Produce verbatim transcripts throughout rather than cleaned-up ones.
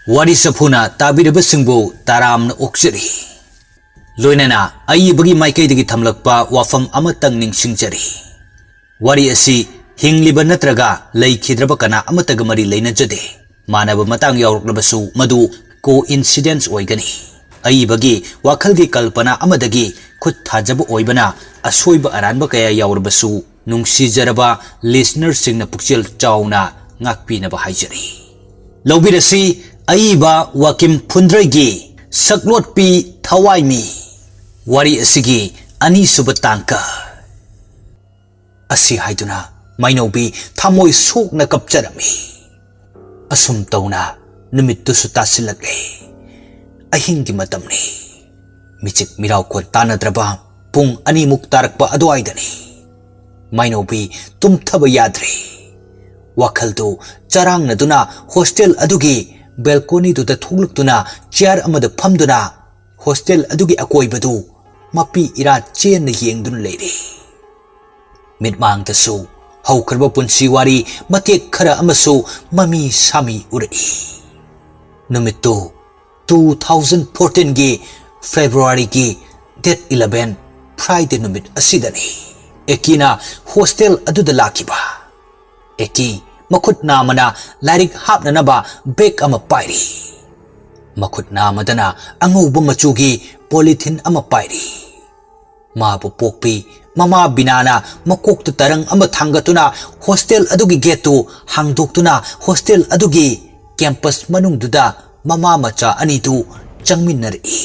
ꯋꯥꯔꯤ ꯆꯐꯨꯅ ꯇꯥꯕꯤꯔꯕꯁꯤꯡꯕꯨ ꯇꯔꯥꯝꯅ ꯑꯣꯛꯆꯔꯤ꯫ ꯂꯣꯏꯅꯅ ꯑꯏꯕꯒꯤ ꯃꯥꯏꯀꯩꯗꯒꯤ ꯊꯝꯂꯛꯄ ꯋꯥꯐꯝ ꯑꯃꯇꯪ ꯅꯤꯡꯁꯤꯡꯖꯔꯤ꯫ ꯋꯥꯔꯤ ꯑꯁꯤ ꯍꯤꯡꯂꯤꯕ ꯅꯠꯇ꯭ꯔꯒ ꯂꯩꯈꯤꯗ꯭ꯔꯕ ꯀꯅꯥ ꯑꯃꯠꯇꯒ ꯃꯔꯤ ꯂꯩꯅꯖꯗꯦ꯫ ꯃꯥꯟꯅꯕ ꯃꯇꯥꯡ ꯌꯥꯎꯔꯛꯂꯕꯁꯨ ꯃꯗꯨ coincidence ꯑꯣꯏꯒꯅꯤ꯫ ꯑꯏꯕꯒꯤ ꯋꯥꯈꯜꯒꯤ ꯀꯜꯄꯅꯥ ꯑꯃꯗꯒꯤ ꯈꯨꯠ ꯊꯥꯖꯕ ꯑꯣꯏꯕꯅ ꯑꯁꯣꯏꯕ ꯑꯔꯥꯟꯕ ꯀꯌꯥ ꯌꯥꯎꯔꯕꯁꯨ ꯅꯨꯡꯁꯤꯖꯔꯕ listenerꯁꯤꯡꯅ ꯄꯨꯛꯆꯦꯜ ꯆꯥꯎꯅ ꯉꯥꯛꯄꯤꯅꯕ ꯍꯥꯏꯖꯔꯤ꯫ ꯂꯧꯕꯤꯔꯁꯤ ꯑꯏꯕ ꯋꯥꯀꯤꯝ ꯐꯨꯟꯗ꯭ꯔꯩꯒꯤ ꯁꯛꯂꯣꯠꯄꯤ ꯊꯋꯥꯏꯃꯤ ꯋꯥꯔꯤ ꯑꯁꯤꯒꯤ ꯑꯅꯤꯁꯨꯕ ꯇꯥꯡꯀꯛ꯫ ꯑꯁꯤ ꯍꯥꯏꯗꯨꯅ ꯃꯥꯏꯅꯧꯕꯤ ꯊꯃꯣꯏ ꯁꯣꯛꯅ ꯀꯞꯆꯔꯝꯃꯤ꯫ ꯑꯁꯨꯝ ꯇꯧꯅ ꯅꯨꯃꯤꯠꯇꯨꯁꯨ ꯇꯥꯁꯤꯜꯂꯛꯂꯦ꯫ ꯑꯍꯤꯡꯒꯤ ꯃꯇꯝꯅꯤ꯫ ꯃꯤꯆꯤꯛ ꯃꯤꯔꯥꯎꯈꯣꯟ ꯇꯥꯅꯗ꯭ꯔꯕ ꯄꯨꯡ ꯑꯅꯤꯃꯨꯛ ꯇꯥꯔꯛꯄ ꯑꯗꯨꯋꯥꯏꯗꯅꯤ꯫ ꯃꯥꯏꯅꯧꯕꯤ ꯇꯨꯝꯊꯕ ꯌꯥꯗ꯭ꯔꯦ꯫ ꯋꯥꯈꯜꯗꯨ ꯆꯔꯥꯡꯅꯗꯨꯅ hostel ꯑꯗꯨꯒꯤ balconyꯗꯨꯗ ꯊꯣꯛꯂꯛꯇꯨꯅ chair ꯑꯃꯗ ꯐꯝꯗꯨꯅ hostel ꯑꯗꯨꯒꯤ ꯑꯀꯣꯏꯕꯗꯨ ꯃꯄꯤ ꯏꯔꯥ ꯆꯦꯟꯅ ꯌꯦꯡꯗꯨꯅ ꯂꯩꯔꯤ꯫ ꯃꯤꯠꯃꯥꯡꯗꯁꯨ ꯍꯧꯈ꯭ꯔꯕ ꯄꯨꯟꯁꯤ ꯋꯥꯔꯤ ꯃꯇꯦꯛ ꯈꯔ ꯑꯃꯁꯨ ꯃꯃꯤ ꯁꯥꯃꯤ ꯎꯔꯛꯏ꯫ ꯅꯨꯃꯤꯠꯇꯨ two thousand fourteenꯒꯤ Februaryꯒꯤ date eleven Friday ꯅꯨꯃꯤꯠ ꯑꯁꯤꯗꯅꯤ ꯑꯦꯀꯤꯅ hostel ꯑꯗꯨꯗ ꯂꯥꯛꯈꯤꯕ꯫ ꯑꯦꯀꯤ ꯃꯈꯨꯠ ꯅꯥꯝꯃꯅ ꯂꯥꯏꯔꯤꯛ ꯍꯥꯞꯅꯅꯕ bag ꯑꯃ ꯄꯥꯏꯔꯤ꯫ ꯃꯈꯨꯠ ꯅꯥꯝꯃꯗꯅ ꯑꯉꯧꯕ ꯃꯆꯨꯒꯤ polythene ꯑꯃ ꯄꯥꯏꯔꯤ꯫ ꯃꯥꯕꯨ ꯄꯣꯛꯄꯤ ꯃꯃꯥ ꯕꯤꯅꯥꯅ ꯃꯀꯣꯛꯇ ꯇꯔꯪ ꯑꯃ ꯊꯥꯡꯒꯠꯇꯨꯅ hostel ꯑꯗꯨꯒꯤ gateꯇꯨ ꯍꯥꯡꯗꯣꯛꯇꯨꯅ hostel ꯑꯗꯨꯒꯤ campus ꯃꯅꯨꯡꯗꯨꯗ ꯃꯃꯥ ꯃꯆꯥ ꯑꯅꯤꯗꯨ ꯆꯪꯃꯤꯟꯅꯔꯛꯏ꯫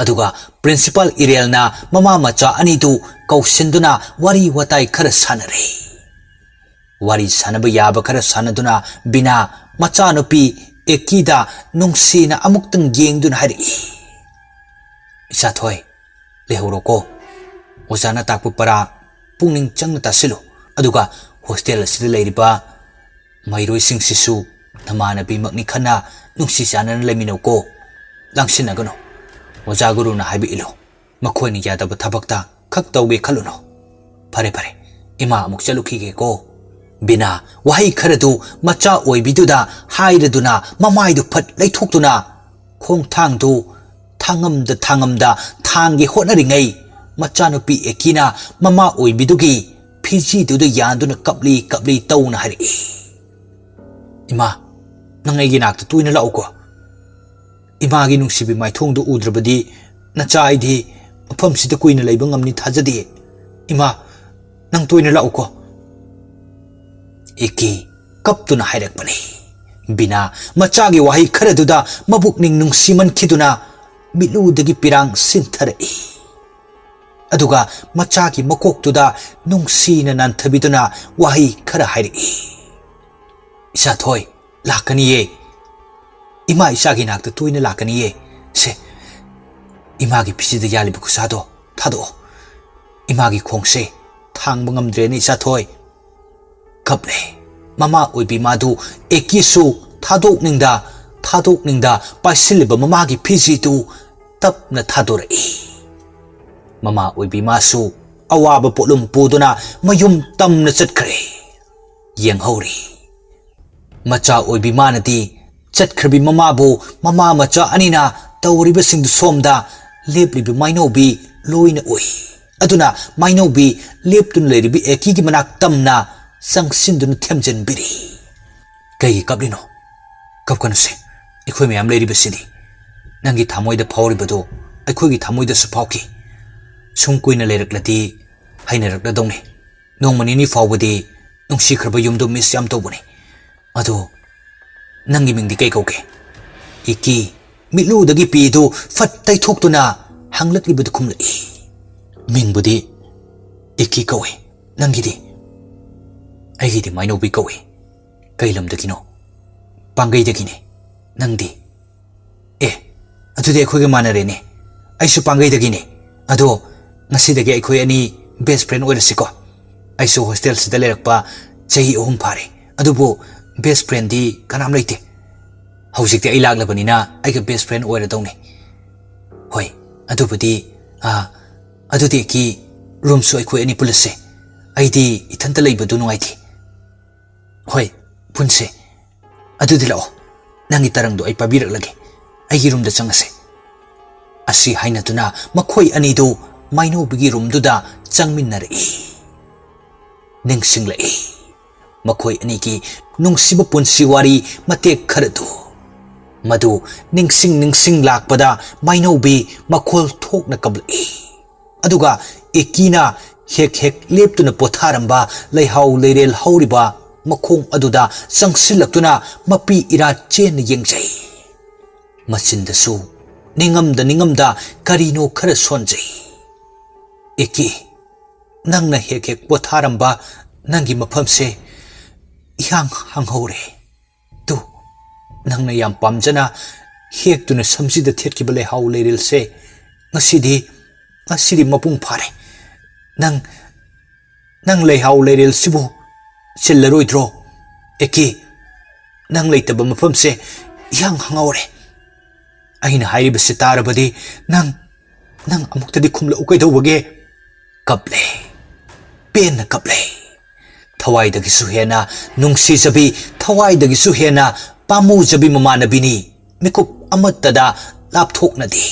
ꯑꯗꯨꯒ principal ꯏꯔꯦꯜꯅ ꯃꯃꯥ ꯃꯆꯥ ꯑꯅꯤꯗꯨ ꯀꯧꯁꯤꯟꯗꯨꯅ ꯋꯥꯔꯤ ꯋꯥꯇꯥꯏ ꯈꯔ ꯁꯥꯟꯅꯔꯦ꯫ ꯋꯥꯔꯤ ꯁꯥꯟꯅꯕ ꯌꯥꯕ ꯈꯔ ꯁꯥꯟꯅꯗꯨꯅ ꯕꯤꯅꯥ ꯃꯆꯥꯅꯨꯄꯤ ꯑꯦꯀꯤꯗ ꯅꯨꯡꯁꯤꯅ ꯑꯃꯨꯛꯇꯪ ꯌꯦꯡꯗꯨꯅ ꯍꯥꯏꯔꯛꯏ, "ꯏꯆꯥꯊꯣꯏ, ꯂꯩꯍꯧꯔꯣꯀꯣ꯫ ꯑꯣꯖꯥꯅ ꯇꯥꯛꯄ ꯄꯔꯥ ꯄꯨꯛꯅꯤꯡ ꯆꯪꯅ ꯇꯥꯁꯤꯜꯂꯨ꯫ ꯑꯗꯨꯒ hostel ꯑꯁꯤꯗ ꯂꯩꯔꯤꯕ ꯃꯍꯩꯔꯣꯏꯁꯤꯡꯁꯤꯁꯨ ꯅꯃꯥꯟꯅꯕꯤꯃꯛꯅꯤ ꯈꯟꯅ ꯅꯨꯡꯁꯤ ꯆꯥꯟꯅꯅ ꯂꯩꯃꯤꯟꯅꯧꯀꯣ꯫ ꯂꯥꯡꯁꯤꯟꯅꯒꯅꯨ꯫ ꯑꯣꯖꯥ ꯒꯨꯔꯨꯅ ꯍꯥꯏꯕ ꯏꯜꯂꯨ꯫ ꯃꯈꯣꯏꯅ ꯌꯥꯗꯕ ꯊꯕꯛꯇ ꯈꯛ ꯇꯧꯒꯦ ꯈꯜꯂꯨꯅꯨ꯫ ꯐꯔꯦ, ꯐꯔꯦ꯫ ꯏꯃꯥ ꯑꯃꯨꯛ ꯆꯠꯂꯨꯈꯤꯒꯦꯀꯣ꯫" ꯕꯤꯅꯥ ꯋꯥꯍꯩ ꯈꯔꯗꯨ ꯃꯆꯥ ꯑꯣꯏꯕꯤꯗꯨꯗ ꯍꯥꯏꯔꯗꯨꯅ ꯃꯃꯥꯏꯗꯨ ꯐꯠ ꯂꯩꯊꯣꯛꯇꯨꯅ ꯈꯣꯡꯊꯥꯡꯗꯨ ꯊꯥꯡꯉꯝꯗ ꯊꯥꯡꯉꯝꯗ ꯊꯥꯡꯒꯦ ꯍꯣꯠꯅꯔꯤꯉꯩ, ꯃꯆꯥꯅꯨꯄꯤ ꯑꯦꯀꯤꯅ ꯃꯃꯥ ꯑꯣꯏꯕꯤꯗꯨꯒꯤ ꯐꯤꯖꯤꯗꯨꯗ ꯌꯥꯟꯗꯨꯅ ꯀꯞꯂꯤ ꯀꯞꯂꯤ ꯇꯧꯅ ꯍꯥꯏꯔꯛꯏ, "ꯏꯃꯥ, ꯅꯪ ꯑꯩꯒꯤ ꯅꯥꯛꯇ ꯇꯣꯏꯅ ꯂꯥꯛꯎꯀꯣ꯫ ꯏꯃꯥꯒꯤ ꯅꯨꯡꯁꯤꯕꯤ ꯃꯥꯏꯊꯣꯡꯗꯨ ꯎꯗ꯭ꯔꯕꯗꯤ ꯅꯆꯥ ꯑꯩꯗꯤ ꯃꯐꯝꯁꯤꯗ ꯀꯨꯏꯅ ꯂꯩꯕ ꯉꯝꯅꯤ ꯊꯥꯖꯗꯦ꯫ ꯏꯃꯥ, ꯅꯪ ꯇꯣꯏꯅ ꯂꯥꯛꯎꯀꯣ꯫" ꯑꯦꯀꯤ ꯀꯞꯇꯨꯅ ꯍꯥꯏꯔꯛꯄꯅꯤ꯫ ꯕꯤꯅꯥ ꯃꯆꯥꯒꯤ ꯋꯥꯍꯩ ꯈꯔꯗꯨꯗ ꯃꯕꯨꯛꯅꯤꯡ ꯅꯨꯡꯁꯤꯃꯟꯈꯤꯗꯨꯅ ꯃꯤꯠꯂꯨꯗꯒꯤ ꯄꯤꯔꯥꯡ ꯁꯤꯟꯊꯔꯛꯏ꯫ ꯑꯗꯨꯒ ꯃꯆꯥꯒꯤ ꯃꯀꯣꯛꯇꯨꯗ ꯅꯨꯡꯁꯤꯅ ꯅꯥꯟꯊꯕꯤꯗꯨꯅ ꯋꯥꯍꯩ ꯈꯔ ꯍꯥꯏꯔꯛꯏ, "ꯏꯆꯥꯊꯣꯏ, ꯂꯥꯛꯀꯅꯤꯌꯦ꯫ ꯏꯃꯥ ꯏꯆꯥꯒꯤ ꯅꯥꯛꯇ ꯇꯣꯏꯅ ꯂꯥꯛꯀꯅꯤꯌꯦ꯫ ꯁꯦ, ꯏꯃꯥꯒꯤ ꯐꯤꯖꯤꯗ ꯌꯥꯜꯂꯤꯕ ꯈꯨꯠꯁꯥꯗꯣ ꯊꯥꯗꯣꯛꯑꯣ꯫ ꯏꯃꯥꯒꯤ ꯈꯣꯡꯁꯦ ꯊꯥꯡꯕ ꯉꯝꯗ꯭ꯔꯦꯅꯦ ꯏꯆꯥꯊꯣꯏ꯫" ꯀꯞꯂꯦ꯫ ꯃꯃꯥ ꯑꯣꯏꯕꯤ ꯃꯥꯗꯨ ꯑꯦꯀꯤꯁꯨ ꯊꯥꯗꯣꯛꯅꯤꯡꯗ ꯊꯥꯗꯣꯛꯅꯤꯡꯗ ꯄꯥꯏꯁꯤꯜꯂꯤꯕ ꯃꯃꯥꯒꯤ ꯐꯤꯖꯤꯗꯨ ꯇꯞꯅ ꯊꯥꯗꯣꯔꯛꯏ꯫ ꯃꯃꯥ ꯑꯣꯏꯕꯤ ꯃꯥꯁꯨ ꯑꯋꯥꯕ ꯄꯣꯠꯂꯨꯝ ꯄꯨꯗꯨꯅ ꯃꯌꯨꯝ ꯇꯝꯅ ꯆꯠꯈ꯭ꯔꯦ꯫ ꯌꯦꯡꯍꯧꯔꯤ꯫ ꯃꯆꯥ ꯑꯣꯏꯕꯤ ꯃꯥꯅꯗꯤ ꯆꯠꯈ꯭ꯔꯕꯤ ꯃꯃꯥꯕꯨ ꯃꯃꯥ ꯃꯆꯥ ꯑꯅꯤꯅ ꯇꯧꯔꯤꯕꯁꯤꯡꯗꯨ ꯁꯣꯝꯗ ꯂꯦꯞꯂꯤꯕꯤ ꯃꯥꯏꯅꯧꯕꯤ ꯂꯣꯏꯅ ꯎꯏ꯫ ꯑꯗꯨꯅ ꯃꯥꯏꯅꯧꯕꯤ ꯂꯦꯞꯇꯨꯅ ꯂꯩꯔꯤꯕꯤ ꯑꯦꯀꯤꯒꯤ ꯃꯅꯥꯛ ꯇꯝꯅ ꯆꯪꯁꯤꯟꯗꯨꯅ ꯊꯦꯝꯖꯤꯟꯕꯤꯔꯤ꯫ "ꯀꯩꯒꯤ ꯀꯞꯂꯤꯅꯣ? ꯀꯞꯀꯅꯨꯁꯦ, ꯑꯩꯈꯣꯏ ꯃꯌꯥꯝ ꯂꯩꯔꯤꯕꯁꯤꯗꯤ꯫ ꯅꯪꯒꯤ ꯊꯃꯣꯏꯗ ꯐꯥꯎꯔꯤꯕꯗꯨ ꯑꯩꯈꯣꯏꯒꯤ ꯊꯃꯣꯏꯗꯁꯨ ꯐꯥꯎꯈꯤ꯫ ꯁꯨꯝ ꯀꯨꯏꯅ ꯂꯩꯔꯛꯂꯗꯤ ꯍꯩꯅꯔꯛꯂꯗꯧꯅꯤ꯫ ꯅꯣꯡꯃ ꯅꯤꯅꯤ ꯐꯥꯎꯕꯗꯤ ꯅꯨꯡꯁꯤꯈ꯭ꯔꯕ ꯌꯨꯝꯗꯨ ꯃꯤꯁ ꯌꯥꯝ ꯇꯧꯕꯅꯤ꯫ ꯑꯗꯣ ꯅꯪꯒꯤ ꯃꯤꯡꯗꯤ ꯀꯩ ꯀꯧꯒꯦ?" ꯏꯀꯤ ꯃꯤꯠꯂꯨꯗꯒꯤ ꯄꯤꯗꯨ ꯐꯠ ꯇꯩꯊꯣꯛꯇꯨꯅ ꯍꯪꯂꯛꯂꯤꯕꯗꯨ ꯈꯨꯝꯂꯛꯏ, "ꯃꯤꯡꯕꯨꯗꯤ ꯏꯀꯤ ꯀꯧꯏ꯫ ꯅꯪꯒꯤꯗꯤ?" "ꯑꯩꯒꯤꯗꯤ ꯃꯥꯏꯅꯧꯕꯤ ꯀꯧꯏ꯫" "ꯀꯩ ꯂꯝꯗꯒꯤꯅꯣ?" "ꯄꯥꯡꯒꯩꯗꯒꯤꯅꯦ꯫ ꯅꯪꯗꯤ?" "ꯑꯦ, ꯑꯗꯨꯗꯤ ꯑꯩꯈꯣꯏꯒ ꯃꯥꯟꯅꯔꯦꯅꯦ꯫ ꯑꯩꯁꯨ ꯄꯥꯡꯒꯩꯗꯒꯤꯅꯦ꯫ ꯑꯗꯣ ꯉꯁꯤꯗꯒꯤ ꯑꯩꯈꯣꯏ ꯑꯅꯤ ꯕꯦꯁ ꯐ꯭ꯔꯦꯟ ꯑꯣꯏꯔꯁꯤꯀꯣ꯫ ꯑꯩꯁꯨ ꯍꯣꯁꯇꯦꯜꯁꯤꯗ ꯂꯩꯔꯛꯄ ꯆꯍꯤ ꯑꯍꯨꯝ ꯐꯥꯔꯦ, ꯑꯗꯨꯕꯨ ꯕꯦꯁ ꯐ꯭ꯔꯦꯟꯗꯤ ꯀꯅꯥꯝ ꯂꯩꯇꯦ꯫ ꯍꯧꯖꯤꯛꯇꯤ ꯑꯩ ꯂꯥꯛꯂꯕꯅꯤꯅ ꯑꯩꯒ ꯕꯦꯁ ꯐ꯭ꯔꯦꯟ ꯑꯣꯏꯔꯗꯧꯅꯤ꯫" "ꯍꯣꯏ, ꯑꯗꯨꯕꯨꯗꯤ, ꯑꯥ, ꯑꯗꯨꯗꯤ ꯑꯩꯒꯤ ꯔꯨꯝꯁꯨ ꯑꯩꯈꯣꯏ ꯑꯅꯤ ꯄꯨꯜꯂꯁꯦ꯫ ꯑꯩꯗꯤ ꯏꯊꯟꯇ ꯂꯩꯕꯗꯨ ꯅꯨꯡꯉꯥꯏꯇꯦ꯫" "ꯍꯣꯏ, ꯄꯨꯟꯁꯦ꯫ ꯑꯗꯨꯗꯤ ꯂꯥꯛꯑꯣ, ꯅꯪꯒꯤ ꯇꯔꯪꯗꯣ ꯑꯩ ꯄꯥꯏꯕꯤꯔꯛꯂꯒꯦ꯫ ꯑꯩꯒꯤ ꯔꯨꯝꯗ ꯆꯪꯉꯁꯦ"꯫ ꯑꯁꯤ ꯍꯥꯏꯅꯗꯨꯅ ꯃꯈꯣꯏ ꯑꯅꯤꯗꯨ ꯃꯥꯏꯅꯧꯕꯤꯒꯤ ꯔꯨꯝꯗꯨꯗ ꯆꯪꯃꯤꯟꯅꯔꯛꯏ꯫ ꯅꯤꯡꯁꯤꯡꯂꯛꯏ ꯃꯈꯣꯏ ꯑꯅꯤꯒꯤ ꯅꯨꯡꯁꯤꯕ ꯄꯨꯟꯁꯤ ꯋꯥꯔꯤ ꯃꯇꯦꯛ ꯈꯔꯗꯨ꯫ ꯃꯗꯨ ꯅꯤꯡꯁꯤꯡ ꯅꯤꯡꯁꯤꯡ ꯂꯥꯛꯄꯗ ꯃꯥꯏꯅꯧꯕꯤ ꯃꯈꯣꯜ ꯊꯣꯛꯅ ꯀꯞꯂꯛꯏ꯫ ꯑꯗꯨꯒ ꯑꯦꯀꯤꯅ ꯍꯦꯛ ꯍꯦꯛ ꯂꯦꯞꯇꯨꯅ ꯄꯣꯊꯥꯔꯝꯕ ꯂꯩꯍꯥꯎ ꯂꯩꯔꯦꯜ ꯍꯧꯔꯤꯕ ꯃꯈꯣꯡ ꯑꯗꯨꯗ ꯆꯪꯁꯤꯜꯂꯛꯇꯨꯅ ꯃꯄꯤ ꯏꯔꯥ ꯆꯦꯟꯅ ꯌꯦꯡꯖꯩ꯫ ꯃꯆꯤꯟꯗꯁꯨ ꯅꯤꯡꯉꯝꯗ ꯅꯤꯡꯉꯝꯗ ꯀꯔꯤꯅꯣ ꯈꯔ ꯁꯣꯟꯖꯩ꯫ "ꯑꯦꯀꯤ, ꯅꯪꯅ ꯍꯦꯛ ꯍꯦꯛ ꯄꯣꯊꯥꯔꯝꯕ ꯅꯪꯒꯤ ꯃꯐꯝꯁꯦ ꯏꯍꯥꯡ ꯍꯥꯡꯍꯧꯔꯦ꯫ ꯇꯨ, ꯅꯪꯅ ꯌꯥꯝ ꯄꯥꯝꯖꯅ ꯍꯦꯛꯇꯨꯅ ꯁꯝꯁꯤꯗ ꯊꯦꯠꯈꯤꯕ ꯂꯩꯍꯥꯎ ꯂꯩꯔꯦꯜꯁꯦ ꯉꯁꯤꯗꯤ, ꯉꯁꯤꯗꯤ ꯃꯄꯨꯡ ꯐꯥꯔꯦ꯫ ꯅꯪ, ꯅꯪ ꯂꯩꯍꯥꯎ ꯂꯩꯔꯦꯜꯁꯤꯕꯨ ꯆꯤꯜꯂꯔꯣꯏꯗ꯭ꯔꯣ? ꯑꯦꯀꯤ, ꯅꯪ ꯂꯩꯇꯕ ꯃꯐꯝꯁꯦ ꯏꯍꯥꯡ ꯍꯥꯡꯍꯧꯔꯦ꯫ ꯑꯩꯅ ꯍꯥꯏꯔꯤꯕꯁꯤ ꯇꯥꯔꯕꯗꯤ ꯅꯪ, ꯅꯪ ꯑꯃꯨꯛꯇꯗꯤ ꯈꯨꯝꯂꯛꯎ ꯀꯩꯗꯧꯕꯒꯦ?" ꯀꯞꯂꯦ꯫ ꯄꯦꯟꯅ ꯀꯞꯂꯦ꯫ ꯊꯋꯥꯏꯗꯒꯤꯁꯨ ꯍꯦꯟꯅ ꯅꯨꯡꯁꯤꯖꯕꯤ, ꯊꯋꯥꯏꯗꯒꯤꯁꯨ ꯍꯦꯟꯅ ꯄꯥꯝꯃꯨꯖꯕꯤ ꯃꯃꯥꯟꯅꯕꯤꯅꯤ꯫ ꯃꯤꯀꯨꯞ ꯑꯃꯠꯇꯗ ꯂꯥꯞꯊꯣꯛꯅꯗꯦ꯫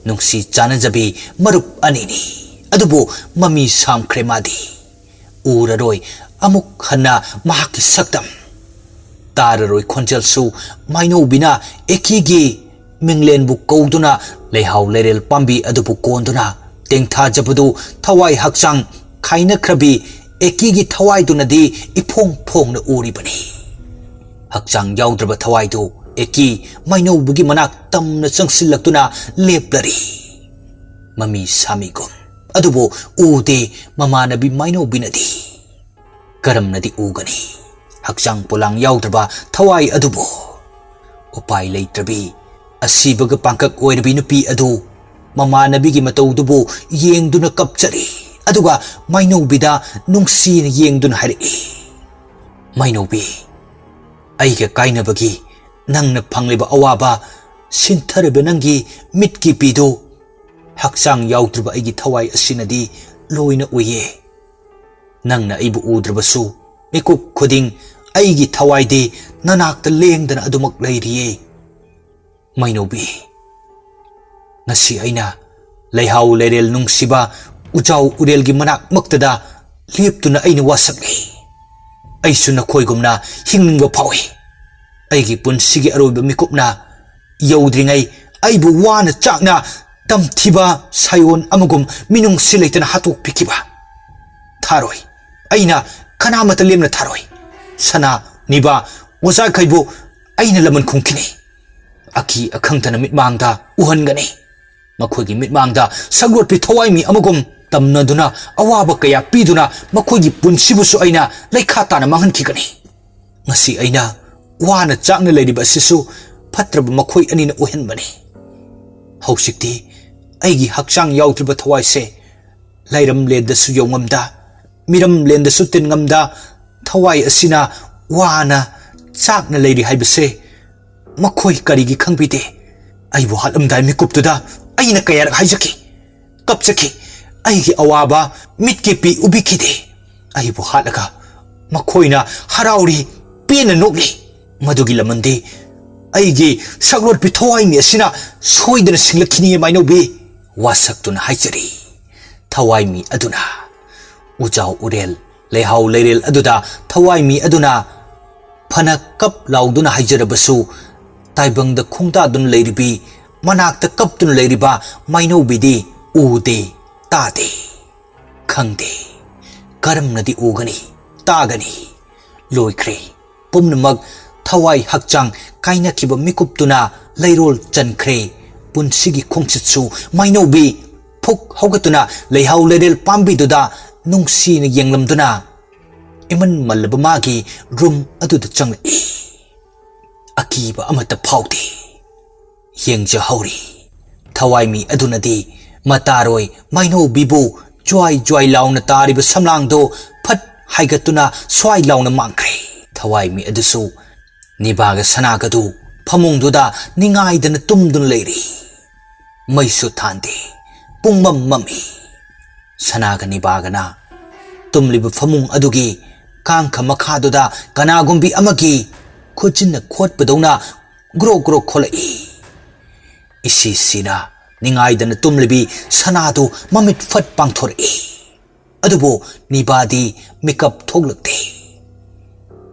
ꯅꯨꯡꯁꯤ ꯆꯥꯟꯅꯖꯕꯤ ꯃꯔꯨꯞ ꯑꯅꯤꯅꯤ꯫ ꯑꯗꯨꯕꯨ ꯃꯃꯤ ꯁꯥꯝꯈ꯭ꯔꯦ ꯃꯥꯗꯤ꯫ ꯎꯔꯔꯣꯏ ꯑꯃꯨꯛ ꯍꯟꯅ ꯃꯍꯥꯛꯀꯤ ꯁꯛꯇꯝ꯫ ꯇꯥꯔꯔꯣꯏ ꯈꯣꯟꯖꯦꯜꯁꯨ꯫ ꯃꯥꯏꯅꯧꯕꯤꯅ ꯑꯦꯀꯤꯒꯤ ꯃꯤꯡꯂꯦꯟꯕꯨ ꯀꯧꯗꯨꯅ ꯂꯩꯍꯥꯎ ꯂꯩꯔꯦꯜ ꯄꯥꯝꯕꯤ ꯑꯗꯨꯕꯨ ꯀꯣꯟꯗꯨꯅ ꯇꯦꯡꯊꯥꯖꯕꯗꯨ ꯊꯋꯥꯏ ꯍꯛꯆꯥꯡ ꯈꯥꯏꯅꯈ꯭ꯔꯕꯤ ꯑꯦꯀꯤꯒꯤ ꯊꯋꯥꯏꯗꯨꯅꯗꯤ ꯏꯐꯣꯡ ꯐꯣꯡꯅ ꯎꯔꯤꯕꯅꯤ꯫ ꯍꯛꯆꯥꯡ ꯌꯥꯎꯗ꯭ꯔꯕ ꯊꯋꯥꯏꯗꯨ ꯑꯦꯀꯤ ꯃꯥꯏꯅꯧꯕꯤꯒꯤ ꯃꯅꯥꯛ ꯇꯝꯅ ꯆꯪꯁꯤꯜꯂꯛꯇꯨꯅ ꯂꯦꯞꯂꯔꯤ꯫ ꯃꯃꯤ ꯁꯥꯃꯤꯒꯨꯝ꯫ ꯑꯗꯨꯕꯨ ꯎꯗꯦ ꯃꯃꯥꯟꯅꯕꯤ ꯃꯥꯏꯅꯧꯕꯤꯅꯗꯤ꯫ ꯀꯔꯝꯅꯗꯤ ꯎꯒꯅꯤ ꯍꯛꯆꯥꯡ ꯄꯣꯂꯥꯡ ꯌꯥꯎꯗ꯭ꯔꯕ ꯊꯋꯥꯏ ꯑꯗꯨꯕꯨ? ꯎꯄꯥꯏ ꯂꯩꯇ꯭ꯔꯕꯤ, ꯑꯁꯤꯕꯒ ꯄꯥꯡꯀꯛ ꯑꯣꯏꯔꯕꯤ ꯅꯨꯄꯤ ꯑꯗꯨ ꯃꯃꯥꯟꯅꯕꯤꯒꯤ ꯃꯇꯧꯗꯨꯕꯨ ꯌꯦꯡꯗꯨꯅ ꯀꯞꯆꯔꯤ꯫ ꯑꯗꯨꯒ ꯃꯥꯏꯅꯧꯕꯤꯗ ꯅꯨꯡꯁꯤꯅ ꯌꯦꯡꯗꯨꯅ ꯍꯥꯏꯔꯛꯏ, "ꯃꯥꯏꯅꯧꯕꯤ, ꯑꯩꯒ ꯀꯥꯏꯅꯕꯒꯤ ꯅꯪꯅ ꯐꯪꯂꯤꯕ ꯑꯋꯥꯕ, ꯁꯤꯟꯊꯔꯤꯕ ꯅꯪꯒꯤ ꯃꯤꯠꯀꯤ ꯄꯤꯗꯨ ꯍꯛꯆꯥꯡ ꯌꯥꯎꯗ꯭ꯔꯕ ꯑꯩꯒꯤ ꯊꯋꯥꯏ ꯑꯁꯤꯅꯗꯤ ꯂꯣꯏꯅ ꯎꯏꯌꯦ꯫ ꯅꯪꯅ ꯑꯩꯕꯨ ꯎꯗ꯭ꯔꯕꯁꯨ ꯃꯤꯀꯨꯞ ꯈꯨꯗꯤꯡ ꯑꯩꯒꯤ ꯊꯋꯥꯏꯗꯤ ꯅꯅꯥꯛꯇ ꯂꯦꯡꯗꯅ ꯑꯗꯨꯃꯛ ꯂꯩꯔꯤꯌꯦ꯫ ꯃꯩꯅꯧꯕꯤ, ꯉꯁꯤ ꯑꯩꯅ ꯂꯩꯍꯥꯎ ꯂꯩꯔꯦꯜ ꯅꯨꯡꯁꯤꯕ ꯎꯖꯥꯎ ꯎꯔꯦꯜꯒꯤ ꯃꯅꯥꯛꯃꯛꯇꯗ ꯂꯦꯞꯇꯨꯅ ꯑꯩꯅ ꯋꯥꯁꯛꯂꯤ꯫ ꯑꯩꯁꯨ ꯅꯈꯣꯏꯒꯨꯝꯅ ꯍꯤꯡꯅꯤꯡꯕ ꯐꯥꯎꯏ꯫ ꯑꯩꯒꯤ ꯄꯨꯟꯁꯤꯒꯤ ꯑꯔꯣꯏꯕ ꯃꯤꯀꯨꯞꯅ ꯌꯧꯗ꯭ꯔꯤꯉꯩ ꯑꯩꯕꯨ ꯋꯥꯅ ꯆꯥꯛꯅ ꯇꯝꯊꯤꯕ ꯁꯥꯏꯑꯣꯟ ꯑꯃꯒꯨꯝ ꯃꯤꯅꯨꯡꯁꯤ ꯂꯩꯇꯅ ꯍꯥꯠꯇꯣꯛꯄꯤꯈꯤꯕ ꯊꯥꯔꯣꯏ꯫ ꯑꯩꯅ ꯀꯅꯥꯃꯠꯇ ꯂꯦꯝꯅ ꯊꯥꯔꯣꯏ꯫ ꯁꯅꯥ, ꯅꯤꯕꯥ, ꯑꯣꯖꯥꯈꯩꯕꯨ ꯑꯩꯅ ꯂꯃꯟ ꯈꯨꯝꯈꯤꯅꯤ꯫ ꯑꯀꯤ ꯑꯈꯪꯗꯅ ꯃꯤꯠꯃꯥꯡꯗ ꯎꯍꯟꯒꯅꯤ꯫ ꯃꯈꯣꯏꯒꯤ ꯃꯤꯠꯃꯥꯡꯗ ꯁꯛꯂꯣꯠꯄꯤ ꯊꯋꯥꯏꯃꯤ ꯑꯃꯒꯨꯝ ꯇꯝꯅꯗꯨꯅ ꯑꯋꯥꯕ ꯀꯌꯥ ꯄꯤꯗꯨꯅ ꯃꯈꯣꯏꯒꯤ ꯄꯨꯟꯁꯤꯕꯨꯁꯨ ꯑꯩꯅ ꯂꯩꯈꯥ ꯇꯥꯅ ꯃꯥꯡꯍꯟꯈꯤꯒꯅꯤ꯫ ꯉꯁꯤ ꯑꯩꯅ ꯋꯥꯅ ꯆꯥꯛꯅ ꯂꯩꯔꯤꯕ ꯑꯁꯤꯁꯨ ꯐꯠꯇ꯭ꯔꯕ ꯃꯈꯣꯏ ꯑꯅꯤꯅ ꯑꯣꯏꯍꯟꯕꯅꯤ꯫ ꯍꯧꯖꯤꯛꯇꯤ ꯑꯩꯒꯤ ꯍꯛꯆꯥꯡ ꯌꯥꯎꯗ꯭ꯔꯤꯕ ꯊꯋꯥꯏꯁꯦ ꯂꯩꯔꯝꯂꯦꯟꯗꯁꯨ ꯌꯧꯉꯝꯗ, ꯃꯤꯔꯝꯂꯦꯟꯗꯁꯨ ꯇꯤꯟꯉꯝꯗ ꯊꯋꯥꯏ ꯑꯁꯤꯅ ꯋꯥꯅ ꯆꯥꯛꯅ ꯂꯩꯔꯤ ꯍꯥꯏꯕꯁꯦ ꯃꯈꯣꯏ ꯀꯔꯤꯒꯤ ꯈꯪꯕꯤꯗꯦ? ꯑꯩꯕꯨ ꯍꯥꯠꯂꯝꯗꯥꯏ ꯃꯤꯀꯨꯞꯇꯨꯗ ꯑꯩꯅ ꯀꯌꯥꯔꯛ ꯍꯥꯏꯖꯈꯤ, ꯀꯞꯆꯈꯤ꯫ ꯑꯩꯒꯤ ꯑꯋꯥꯕ ꯃꯤꯠꯀꯤ ꯄꯤ ꯎꯕꯤꯈꯤꯗꯦ꯫ ꯑꯩꯕꯨ ꯍꯥꯠꯂꯒ ꯃꯈꯣꯏꯅ ꯍꯔꯥꯎꯔꯤ, ꯄꯦꯟꯅ ꯅꯣꯛꯂꯤ꯫ ꯃꯗꯨꯒꯤ ꯂꯃꯟꯗꯤ ꯑꯩꯒꯤ ꯁꯛꯂꯣꯠꯄꯤ ꯊꯋꯥꯏꯃꯤ ꯑꯁꯤꯅ ꯁꯣꯏꯗꯅ ꯁꯤꯡꯂꯛꯈꯤꯅꯤ, ꯃꯥꯏꯅꯧꯕꯤ꯫ ꯋꯥꯁꯛꯇꯨꯅ ꯍꯥꯏꯖꯔꯤ꯫ ꯊꯋꯥꯏꯃꯤ ꯑꯗꯨꯅ ꯎꯖꯥꯎ ꯎꯔꯦꯜ, ꯂꯩꯍꯥꯎ ꯂꯩꯔꯦꯜ ꯑꯗꯨꯗ ꯊꯋꯥꯏꯃꯤ ꯑꯗꯨꯅ ꯐꯅ ꯀꯞ ꯂꯥꯎꯗꯨꯅ ꯍꯥꯏꯖꯔꯕꯁꯨ, ꯇꯥꯏꯕꯪꯗ ꯈꯣꯡꯗꯥꯗꯨꯅ ꯂꯩꯔꯤꯕꯤ, ꯃꯅꯥꯛꯇ ꯀꯞꯇꯨꯅ ꯂꯩꯔꯤꯕ ꯃꯥꯏꯅꯧꯕꯤꯗꯤ ꯎꯗꯦ, ꯇꯥꯗꯦ, ꯈꯪꯗꯦ꯫ ꯀꯔꯝꯅꯗꯤ ꯎꯒꯅꯤ, ꯇꯥꯒꯅꯤ? ꯂꯣꯏꯈ꯭ꯔꯦ ꯄꯨꯝꯅꯃꯛ꯫ ꯊꯋꯥꯏ ꯍꯛꯆꯥꯡ ꯀꯥꯏꯅꯈꯤꯕ ꯃꯤꯀꯨꯞꯇꯨꯅ ꯂꯩꯔꯣꯜ ꯆꯟꯈ꯭ꯔꯦ꯫ ꯄꯨꯟꯁꯤꯒꯤ ꯈꯣꯡꯆꯠꯁꯨ ꯃꯥꯏꯅꯧꯕꯤ ꯐꯨꯛ ꯍꯧꯒꯠꯇꯨꯅ ꯂꯩꯍꯥꯎ ꯂꯩꯔꯦꯜ ꯄꯥꯝꯕꯤꯗꯨꯗ ꯅꯨꯡꯁꯤꯅ ꯌꯦꯡꯂꯝꯗꯨꯅ ꯏꯃꯟ ꯃꯜꯂꯕ ꯃꯥꯒꯤ ꯔꯨꯝ ꯑꯗꯨꯗ ꯆꯪꯂꯛꯏ꯫ ꯑꯀꯤꯕ ꯑꯃꯠꯇ ꯐꯥꯎꯗꯦ꯫ ꯌꯦꯡꯖꯍꯧꯔꯤ꯫ ꯊꯋꯥꯏꯃꯤ ꯑꯗꯨꯅꯗꯤ ꯃꯇꯥꯔꯣꯏ ꯃꯥꯏꯅꯧꯕꯤꯕꯨ ꯖ꯭ꯋꯥꯏ ꯖ꯭ꯋꯥꯏ ꯂꯥꯎꯅ ꯇꯥꯔꯤꯕ ꯁꯝꯂꯥꯡꯗꯣ ꯐꯠ ꯍꯥꯏꯒꯠꯇꯨꯅ ꯁ꯭ꯋꯥꯏ ꯂꯥꯎꯅ ꯃꯥꯡꯈ꯭ꯔꯦ꯫ ꯊꯋꯥꯏꯃꯤ ꯑꯗꯨꯁꯨ ꯅꯤꯕꯥꯒ ꯁꯅꯥꯒꯗꯨ ꯐꯃꯨꯡꯗꯨꯗ ꯅꯤꯡꯉꯥꯏꯗꯅ ꯇꯨꯝꯗꯨꯅ ꯂꯩꯔꯤ꯫ ꯃꯩꯁꯨ ꯊꯥꯟꯗꯦ꯫ ꯄꯨꯡꯃꯝ ꯃꯝꯃꯤ꯫ ꯁꯅꯥꯒ ꯅꯤꯕꯥꯒꯅ ꯇꯨꯝꯂꯤꯕ ꯐꯃꯨꯡ ꯑꯗꯨꯒꯤ ꯀꯥꯡꯈ ꯃꯈꯥꯗꯨꯗ ꯀꯅꯥꯒꯨꯝꯕꯤ ꯑꯃꯒꯤ ꯈꯨꯠꯆꯤꯟꯅ ꯈꯣꯠꯄꯗꯧꯅ ꯒ꯭ꯔꯣ ꯒ꯭ꯔꯣ ꯈꯣꯠꯂꯛꯏ꯫ ꯏꯁꯤ ꯁꯤꯅ ꯅꯤꯡꯉꯥꯏꯗꯅ ꯇꯨꯝꯂꯤꯕꯤ ꯁꯅꯥꯗꯨ ꯃꯃꯤꯠ ꯐꯠ ꯄꯥꯡꯊꯣꯔꯛꯏ꯫ ꯑꯗꯨꯕꯨ ꯅꯤꯕꯥꯗꯤ ꯃꯤꯀꯞ ꯊꯣꯛꯂꯛꯇꯦ꯫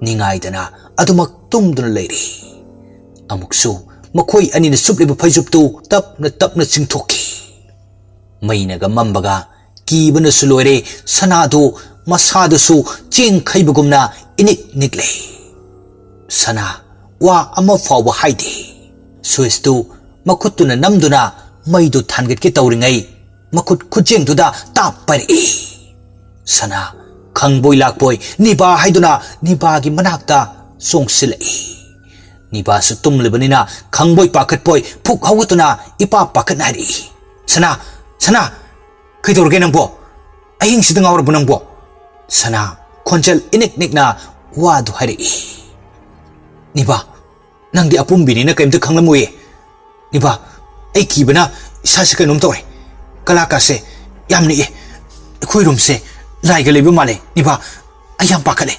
ꯅꯤꯡꯉꯥꯏꯗꯅ ꯑꯗꯨꯃꯛ ꯇꯨꯝꯗꯨꯅ ꯂꯩꯔꯤ꯫ ꯑꯃꯨꯛꯁꯨ ꯃꯈꯣꯏ ꯑꯅꯤꯅ ꯁꯨꯞꯂꯤꯕ ꯐꯩꯖꯨꯞꯇꯨ ꯇꯞꯅ ꯇꯞꯅ ꯆꯤꯡꯊꯣꯛꯈꯤ꯫ ꯃꯩꯅꯒ ꯃꯝꯕꯒ ꯀꯤꯕꯅꯁꯨ ꯂꯣꯏꯔꯦ꯫ ꯁꯅꯥꯗꯨ ꯃꯁꯥꯗꯨꯁꯨ ꯆꯦꯡ ꯈꯩꯕꯒꯨꯝꯅ ꯏꯅꯤꯛ ꯅꯤꯛꯂꯦ꯫ ꯁꯅꯥ ꯋꯥ ꯑꯃ ꯐꯥꯎꯕ ꯍꯥꯏꯗꯦ꯫ ꯁ꯭ꯋꯤꯁꯇꯨ ꯃꯈꯨꯠꯇꯨꯅ ꯅꯝꯗꯨꯅ ꯃꯩꯗꯨ ꯊꯥꯟꯒꯠꯀꯦ ꯇꯧꯔꯤꯉꯩ ꯃꯈꯨꯠ ꯈꯨꯠꯆꯦꯡꯗꯨꯗ ꯇꯥꯞ ꯄꯥꯏꯔꯛꯏ꯫ ꯁꯅꯥ ꯈꯪꯕꯣꯏ ꯂꯥꯛꯄꯣꯏ ꯅꯤꯕꯥ ꯍꯥꯏꯗꯨꯅ ꯅꯤꯕꯥꯒꯤ ꯃꯅꯥꯛꯇ ꯆꯣꯡꯁꯤꯜꯂꯛꯏ꯫ ꯅꯤꯕꯥꯁꯨ ꯇꯨꯝꯂꯤꯕꯅꯤꯅ ꯈꯪꯕꯣꯏ ꯄꯥꯈꯠꯄꯣꯏ ꯐꯨꯛ ꯍꯧꯒꯠꯇꯨꯅ ꯏꯄꯥ ꯄꯥꯈꯠꯅ ꯍꯥꯏꯔꯛꯏ, "ꯁꯅꯥ, ꯁꯅꯥ, ꯀꯩꯗꯧꯔꯒꯦ ꯅꯪꯕꯣ? ꯑꯍꯤꯡꯁꯤꯗ ꯉꯥꯎꯔꯕꯣ ꯅꯪꯕꯣ?" ꯁꯅꯥ ꯈꯣꯟꯖꯦꯜ ꯏꯅꯤꯛ ꯅꯤꯛꯅ ꯋꯥꯗꯨ ꯍꯥꯏꯔꯛꯏ꯫ "ꯅꯤꯕꯥ, ꯅꯪꯗꯤ ꯑꯄꯨꯝꯕꯤꯅꯤꯅ ꯀꯔꯤꯝꯇ ꯈꯪꯂꯝꯃꯣꯏꯌꯦ꯫ ꯅꯤꯕꯥ, ꯑꯩ ꯀꯤꯕꯅ ꯏꯁꯥꯁꯦ ꯀꯩꯅꯣꯝ ꯇꯧꯔꯦ꯫ ꯀꯂꯥꯀꯥꯁꯦ ꯌꯥꯝ ꯅꯤꯛꯑꯦ꯫ ꯑꯩꯈꯣꯏ ꯔꯨꯝꯁꯦ ꯂꯥꯏꯒ ꯂꯩꯕ ꯃꯥꯜꯂꯦ꯫ ꯅꯤꯕꯥ, ꯑꯩ ꯌꯥꯝ ꯄꯥꯈꯠꯂꯦ꯫"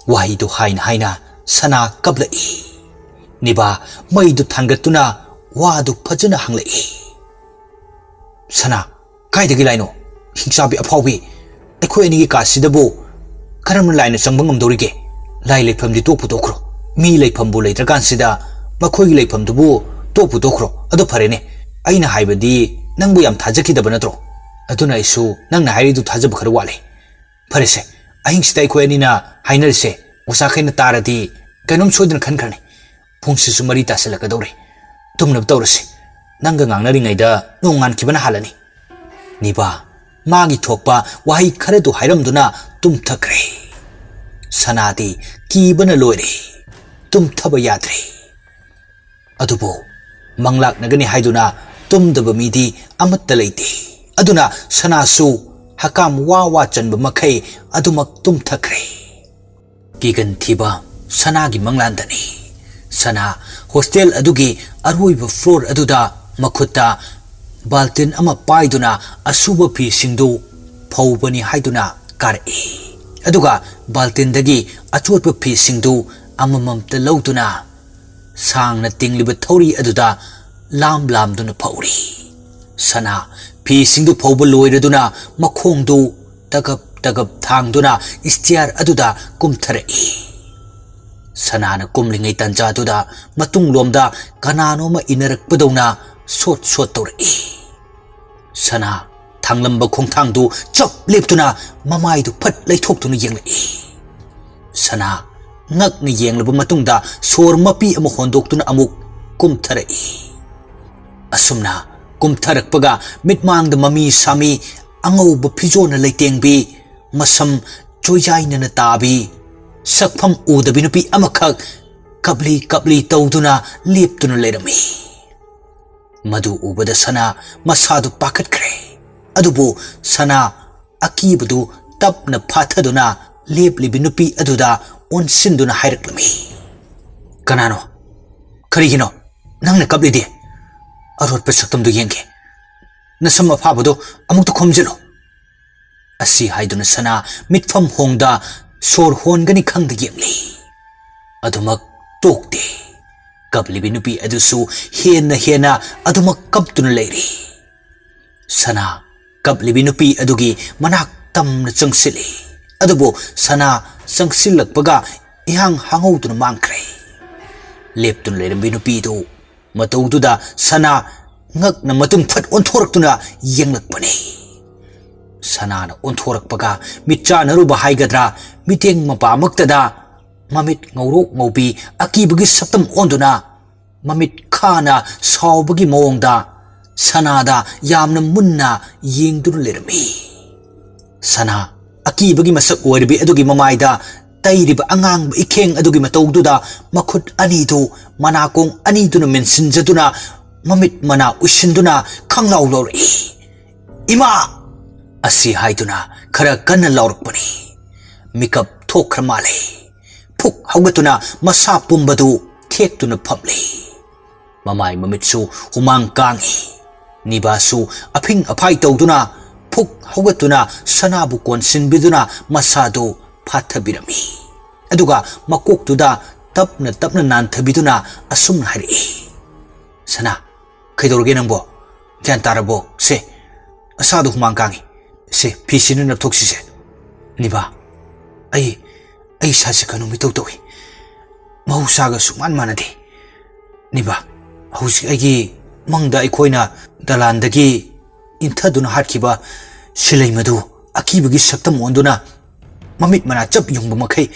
ꯋꯥꯍꯩꯗꯨ ꯍꯥꯏꯅ ꯍꯥꯏꯅ ꯁꯅꯥ ꯀꯞꯂꯛꯏ꯫ ꯅꯤꯕꯥ ꯃꯩꯗꯨ ꯊꯥꯡꯒꯠꯇꯨꯅ ꯋꯥꯗꯨ ꯐꯖꯅ ꯍꯪꯂꯛꯏ꯫ "ꯁꯅꯥ, ꯀꯥꯏꯗꯒꯤ ꯂꯥꯏꯅꯣ? ꯍꯤꯡꯆꯥꯕꯤ ꯑꯐꯥꯎꯕꯤ, ꯑꯩꯈꯣꯏ ꯑꯅꯤꯒꯤ ꯀꯥꯁꯤꯗꯕꯨ ꯀꯔꯝꯅ ꯂꯥꯏꯅ ꯆꯪꯕ ꯉꯝꯗꯧꯔꯤꯒꯦ? ꯂꯥꯏ ꯂꯩꯐꯝꯗꯤ ꯇꯣꯛꯄꯨ ꯇꯣꯛꯈ꯭ꯔꯣ꯫ ꯃꯤ ꯂꯩꯐꯝꯕꯨ ꯂꯩꯇ꯭ꯔꯀꯥꯟꯁꯤꯗ ꯃꯈꯣꯏꯒꯤ ꯂꯩꯐꯝꯗꯨꯕꯨ ꯇꯣꯛꯄꯨ ꯇꯣꯛꯈ꯭ꯔꯣ꯫ ꯑꯗꯣ ꯐꯔꯦꯅꯦ, ꯑꯩꯅ ꯍꯥꯏꯕꯗꯤ ꯅꯪꯕꯨ ꯌꯥꯝ ꯊꯥꯖꯈꯤꯗꯕ ꯅꯠꯇ꯭ꯔꯣ? ꯑꯗꯨꯅ ꯑꯩꯁꯨ ꯅꯪꯅ ꯍꯥꯏꯔꯤꯗꯨ ꯊꯥꯖꯕ ꯈꯔ ꯋꯥꯠꯂꯦ꯫ ꯐꯔꯦꯁꯦ, ꯑꯍꯤꯡꯁꯤꯗ ꯑꯩꯈꯣꯏ ꯑꯅꯤꯅ ꯍꯥꯏꯅꯔꯤꯁꯦ, ꯑꯣꯖꯥꯈꯩꯅ ꯇꯥꯔꯗꯤ ꯀꯩꯅꯣꯝ ꯁꯣꯏꯗꯅ ꯈꯟꯈ꯭ꯔꯅꯤ꯫ ꯄꯨꯡꯁꯤꯁꯨ ꯃꯔꯤ ꯇꯥꯁꯤꯜꯂꯛꯀꯗꯧꯔꯦ꯫ ꯇꯨꯝꯅꯕ ꯇꯧꯔꯁꯤ꯫ ꯅꯪꯒ ꯉꯥꯡꯅꯔꯤꯉꯩꯗ ꯅꯣꯡ ꯉꯥꯟꯈꯤꯕꯅ ꯍꯥꯜꯂꯅꯤ꯫" ꯅꯤꯕꯥ ꯃꯥꯒꯤ ꯊꯣꯛꯄ ꯋꯥꯍꯩ ꯈꯔꯗꯨ ꯍꯥꯏꯔꯝꯗꯨꯅ ꯇꯨꯝꯊꯈ꯭ꯔꯦ꯫ ꯁꯅꯥꯗꯤ ꯀꯤꯕꯅ ꯂꯣꯏꯔꯦ꯫ ꯇꯨꯝꯊꯕ ꯌꯥꯗ꯭ꯔꯦ꯫ ꯑꯗꯨꯕꯨ ꯃꯪꯂꯥꯛꯅꯒꯅꯤ ꯍꯥꯏꯗꯨꯅ ꯇꯨꯝꯗꯕ ꯃꯤꯗꯤ ꯑꯃꯠꯇ ꯂꯩꯇꯦ꯫ ꯑꯗꯨꯅ ꯁꯅꯥꯁꯨ ꯍꯀꯥꯝ ꯋꯥ ꯋꯥ ꯆꯟꯕ ꯃꯈꯩ ꯑꯗꯨꯃꯛ ꯇꯨꯝꯊꯈ꯭ꯔꯦ꯫ ꯀꯤꯒꯟ ꯊꯤꯕ ꯁꯅꯥꯒꯤ ꯃꯪꯂꯥꯟꯗꯅꯤ꯫ ꯁꯅꯥ ꯍꯣꯁꯇꯦꯜ ꯑꯗꯨꯒꯤ ꯑꯔꯣꯏꯕ ꯐ꯭ꯂꯣꯔ ꯑꯗꯨꯗ ꯃꯈꯨꯠꯇ ꯕꯥꯜꯇꯤꯟ ꯑꯃ ꯄꯥꯏꯗꯨꯅ ꯑꯁꯨꯕ ꯐꯤꯁꯤꯡꯗꯨ ꯐꯧꯕꯅꯤ ꯍꯥꯏꯗꯨꯅ ꯀꯥꯔꯛꯏ꯫ ꯑꯗꯨꯒ ꯕꯥꯜꯇꯤꯟꯗꯒꯤ ꯑꯆꯣꯠꯄ ꯐꯤꯁꯤꯡꯗꯨ ꯑꯃꯃꯝꯇ ꯂꯧꯗꯨꯅ ꯁꯥꯡꯅ ꯇꯤꯡꯂꯤꯕ ꯊꯧꯔꯤ ꯑꯗꯨꯗ ꯂꯥꯝ ꯂꯥꯝꯗꯨꯅ ꯐꯧꯔꯤ꯫ ꯁꯅꯥ ꯐꯤꯁꯤꯡꯗꯨ ꯐꯧꯕ ꯂꯣꯏꯔꯗꯨꯅ ꯃꯈꯣꯡꯗꯨ ꯇꯒꯞ ꯇꯒꯞ ꯊꯥꯡꯗꯨꯅ ꯏꯁꯇꯤꯌꯥꯔ ꯑꯗꯨꯗ ꯀꯨꯝꯊꯔꯛꯏ꯫ ꯁꯅꯥꯅ ꯀꯨꯝꯂꯤꯉꯩ ꯇꯥꯟꯖꯥꯗꯨꯗ ꯃꯇꯨꯡꯂꯣꯝꯗ ꯀꯅꯥꯅꯣꯃ ꯏꯟꯅꯔꯛꯄꯗꯧꯅ ꯁꯣꯠ ꯁꯣꯠ ꯇꯧꯔꯛꯏ꯫ ꯁꯅꯥ ꯊꯥꯡꯂꯝꯕ ꯈꯣꯡꯊꯥꯡꯗꯨ ꯆꯞ ꯂꯦꯞꯇꯨꯅ ꯃꯃꯥꯏꯗꯨ ꯐꯠ ꯂꯩꯊꯣꯛꯇꯨꯅ ꯌꯦꯡꯂꯛꯏ꯫ ꯁꯅꯥ ꯉꯛꯅ ꯌꯦꯡꯂꯕ ꯃꯇꯨꯡꯗ ꯁꯣꯔ ꯃꯄꯤ ꯑꯃ ꯍꯣꯟꯗꯣꯛꯇꯨꯅ ꯑꯃꯨꯛ ꯀꯨꯝꯊꯔꯛꯏ꯫ ꯑꯁꯨꯝꯅ ꯀꯨꯝꯊꯔꯛꯄꯒ ꯃꯤꯠꯃꯥꯡꯗ ꯃꯃꯤ ꯁꯥꯃꯤ ꯑꯉꯧꯕ ꯐꯤꯖꯣꯜꯅ ꯂꯩꯇꯦꯡꯕꯤ, ꯃꯁꯝ ꯆꯣꯏꯖꯥꯏꯅꯅ ꯇꯥꯕꯤ, ꯁꯛꯐꯝ ꯎꯗꯕꯤ ꯅꯨꯄꯤ ꯑꯃꯈꯛ ꯀꯞꯂꯤ ꯀꯞꯂꯤ ꯇꯧꯗꯨꯅ ꯂꯦꯞꯇꯨꯅ ꯂꯩꯔꯝꯃꯤ꯫ ꯃꯗꯨ ꯎꯕꯗ ꯁꯅꯥ ꯃꯁꯥꯗꯨ ꯄꯥꯈꯠꯈ꯭ꯔꯦ꯫ ꯑꯗꯨꯕꯨ ꯁꯅꯥ ꯑꯀꯤꯕꯗꯨ ꯇꯞꯅ ꯐꯥꯊꯗꯨꯅ ꯂꯦꯞꯂꯤꯕꯤ ꯅꯨꯄꯤ ꯑꯗꯨꯗ ꯑꯣꯟꯁꯤꯟꯗꯨꯅ ꯍꯥꯏꯔꯛꯂꯝꯃꯤ, "ꯀꯅꯥꯅꯣ? ꯀꯔꯤꯒꯤꯅꯣ ꯅꯪꯅ ꯀꯞꯂꯤꯗꯤ? ꯑꯔꯣꯠꯄ ꯁꯛꯇꯝꯗꯨ ꯌꯦꯡꯒꯦ꯫ ꯅꯁꯝ ꯑꯐꯥꯕꯗꯨ ꯑꯃꯨꯛꯇ ꯈꯣꯝꯖꯤꯜꯂꯨ"꯫ ꯑꯁꯤ ꯍꯥꯏꯗꯨꯅ ꯁꯅꯥ ꯃꯤꯠꯐꯝ ꯍꯣꯡꯗ ꯁꯣꯔ ꯍꯣꯟꯒꯅꯤ ꯈꯪꯗ ꯌꯦꯡꯂꯤ꯫ ꯑꯗꯨꯃꯛ ꯇꯣꯛꯇꯦ꯫ ꯀꯞꯂꯤꯕꯤ ꯅꯨꯄꯤ ꯑꯗꯨꯁꯨ ꯍꯦꯟꯅ ꯍꯦꯟꯅ ꯑꯗꯨꯃꯛ ꯀꯞꯇꯨꯅ ꯂꯩꯔꯤ꯫ ꯁꯅꯥ ꯀꯞꯂꯤꯕꯤ ꯅꯨꯄꯤ ꯑꯗꯨꯒꯤ ꯃꯅꯥꯛ ꯇꯝꯅ ꯆꯪꯁꯤꯜꯂꯤ꯫ ꯑꯗꯨꯕꯨ ꯁꯅꯥ ꯆꯪꯁꯤꯜꯂꯛꯄꯒ ꯏꯍꯥꯡ ꯍꯥꯡꯍꯧꯗꯨꯅ ꯃꯥꯡꯈ꯭ꯔꯦ꯫ ꯂꯦꯞꯇꯨꯅ ꯂꯩꯔꯝꯕꯤ ꯅꯨꯄꯤꯗꯨ ꯃꯇꯧꯗꯨꯗ ꯁꯅꯥ ꯉꯛꯅ ꯃꯇꯨꯡ ꯐꯠ ꯑꯣꯟꯊꯣꯔꯛꯇꯨꯅ ꯌꯦꯡꯂꯛꯄꯅꯤ꯫ ꯁꯅꯥꯅ ꯑꯣꯟꯊꯣꯔꯛꯄꯒ ꯃꯤꯠꯆꯥꯟꯅꯔꯨꯕ ꯍꯥꯏꯒꯗ꯭ꯔꯥ, ꯃꯤꯠꯌꯦꯡ ꯃꯄꯥꯃꯛꯇꯗ ꯃꯃꯤꯠ ꯉꯧꯔꯣꯛ ꯉꯧꯕꯤ ꯑꯀꯤꯕꯒꯤ ꯁꯛꯇꯝ ꯑꯣꯟꯗꯨꯅ ꯃꯃꯤꯠ ꯈꯥꯅ ꯁꯥꯎꯕꯒꯤ ꯃꯑꯣꯡꯗ ꯁꯅꯥꯗ ꯌꯥꯝꯅ ꯃꯨꯟꯅ ꯌꯦꯡꯗꯨꯅ ꯂꯩꯔꯝꯃꯤ꯫ ꯁꯅꯥ ꯑꯀꯤꯕꯒꯤ ꯃꯁꯛ ꯑꯣꯏꯔꯤꯕꯤ ꯑꯗꯨꯒꯤ ꯃꯃꯥꯏꯗ ꯇꯩꯔꯤꯕ ꯑꯉꯥꯡꯕ ꯏꯈꯦꯡ ꯑꯗꯨꯒꯤ ꯃꯇꯧꯗꯨꯗ ꯃꯈꯨꯠ ꯑꯅꯤꯗꯨ ꯃꯅꯥꯀꯣꯡ ꯑꯅꯤꯗꯨꯅ ꯃꯦꯟꯁꯤꯟꯖꯗꯨꯅ ꯃꯃꯤꯠ ꯃꯅꯥ ꯎꯏꯁꯤꯟꯗꯨꯅ ꯈꯪꯂꯥꯎ ꯂꯥꯎꯔꯛꯏ꯫ "ꯏꯃꯥ!" ꯑꯁꯤ ꯍꯥꯏꯗꯨꯅ ꯈꯔ ꯀꯟꯅ ꯂꯥꯎꯔꯛꯄꯅꯤ꯫ ꯃꯤꯀꯞ ꯊꯣꯛꯈ꯭ꯔ ꯃꯥꯜꯂꯦ꯫ ꯐꯨꯛ ꯍꯧꯒꯠꯇꯨꯅ ꯃꯁꯥ ꯄꯨꯝꯕꯗꯨ ꯊꯦꯛꯇꯨꯅ ꯐꯝꯂꯤ꯫ ꯃꯃꯥꯏ ꯃꯃꯤꯠꯁꯨ ꯍꯨꯃꯥꯡ ꯀꯥꯡꯏ꯫ ꯅꯤꯕꯥꯁꯨ ꯑꯐꯤꯡ ꯑꯐꯥꯏ ꯇꯧꯗꯨꯅ ꯎꯛ ꯍꯧꯒꯠꯇꯨꯅ ꯁꯅꯥꯕꯨ ꯀꯣꯟꯁꯤꯟꯕꯤꯗꯨꯅ ꯃꯁꯥꯗꯨ ꯐꯥꯊꯕꯤꯔꯝꯃꯤ꯫ ꯑꯗꯨꯒ ꯃꯀꯣꯛꯇꯨꯗ ꯇꯞꯅ ꯇꯞꯅ ꯅꯥꯟꯊꯕꯤꯗꯨꯅ ꯑꯁꯨꯝꯅ ꯍꯥꯏꯔꯛꯏ, "ꯁꯅꯥ, ꯀꯩꯗꯧꯔꯒꯦ ꯅꯪꯕꯣ? ꯒ꯭ꯌꯥꯟ ꯇꯥꯔꯕꯣ? ꯁꯦ, ꯅꯁꯥꯗꯣ ꯍꯨꯃꯥꯡ ꯀꯥꯡꯉꯤ꯫ ꯁꯦ, ꯐꯤꯁꯤꯅ ꯅꯞꯊꯣꯛꯁꯤꯁꯦ꯫ ꯅꯤꯕꯥ, ꯑꯩ, ꯑꯩ ꯏꯁꯥꯁꯦ ꯀꯩꯅꯣꯝ ꯏꯇꯧ ꯇꯧꯏ꯫ ꯃꯍꯧꯁꯥꯒ ꯁꯨꯛꯃꯥꯟ ꯃꯥꯟꯅꯗꯦ꯫ ꯅꯤꯕꯥ, ꯍꯧꯖꯤꯛ ꯑꯩꯒꯤ ꯃꯪꯗ ꯑꯩꯈꯣꯏꯅ ꯗꯂꯥꯟꯗꯒꯤ ꯏꯟꯊꯗꯨꯅ ꯍꯥꯠꯈꯤꯕ ꯁꯤꯂꯩ ꯃꯗꯨ ꯑꯀꯤꯕꯒꯤ ꯁꯛꯇꯝ ꯑꯣꯟꯗꯨꯅ ꯃꯃꯤꯠ ꯃꯅꯥ ꯆꯞ ꯌꯨꯡꯕ ꯃꯈꯩ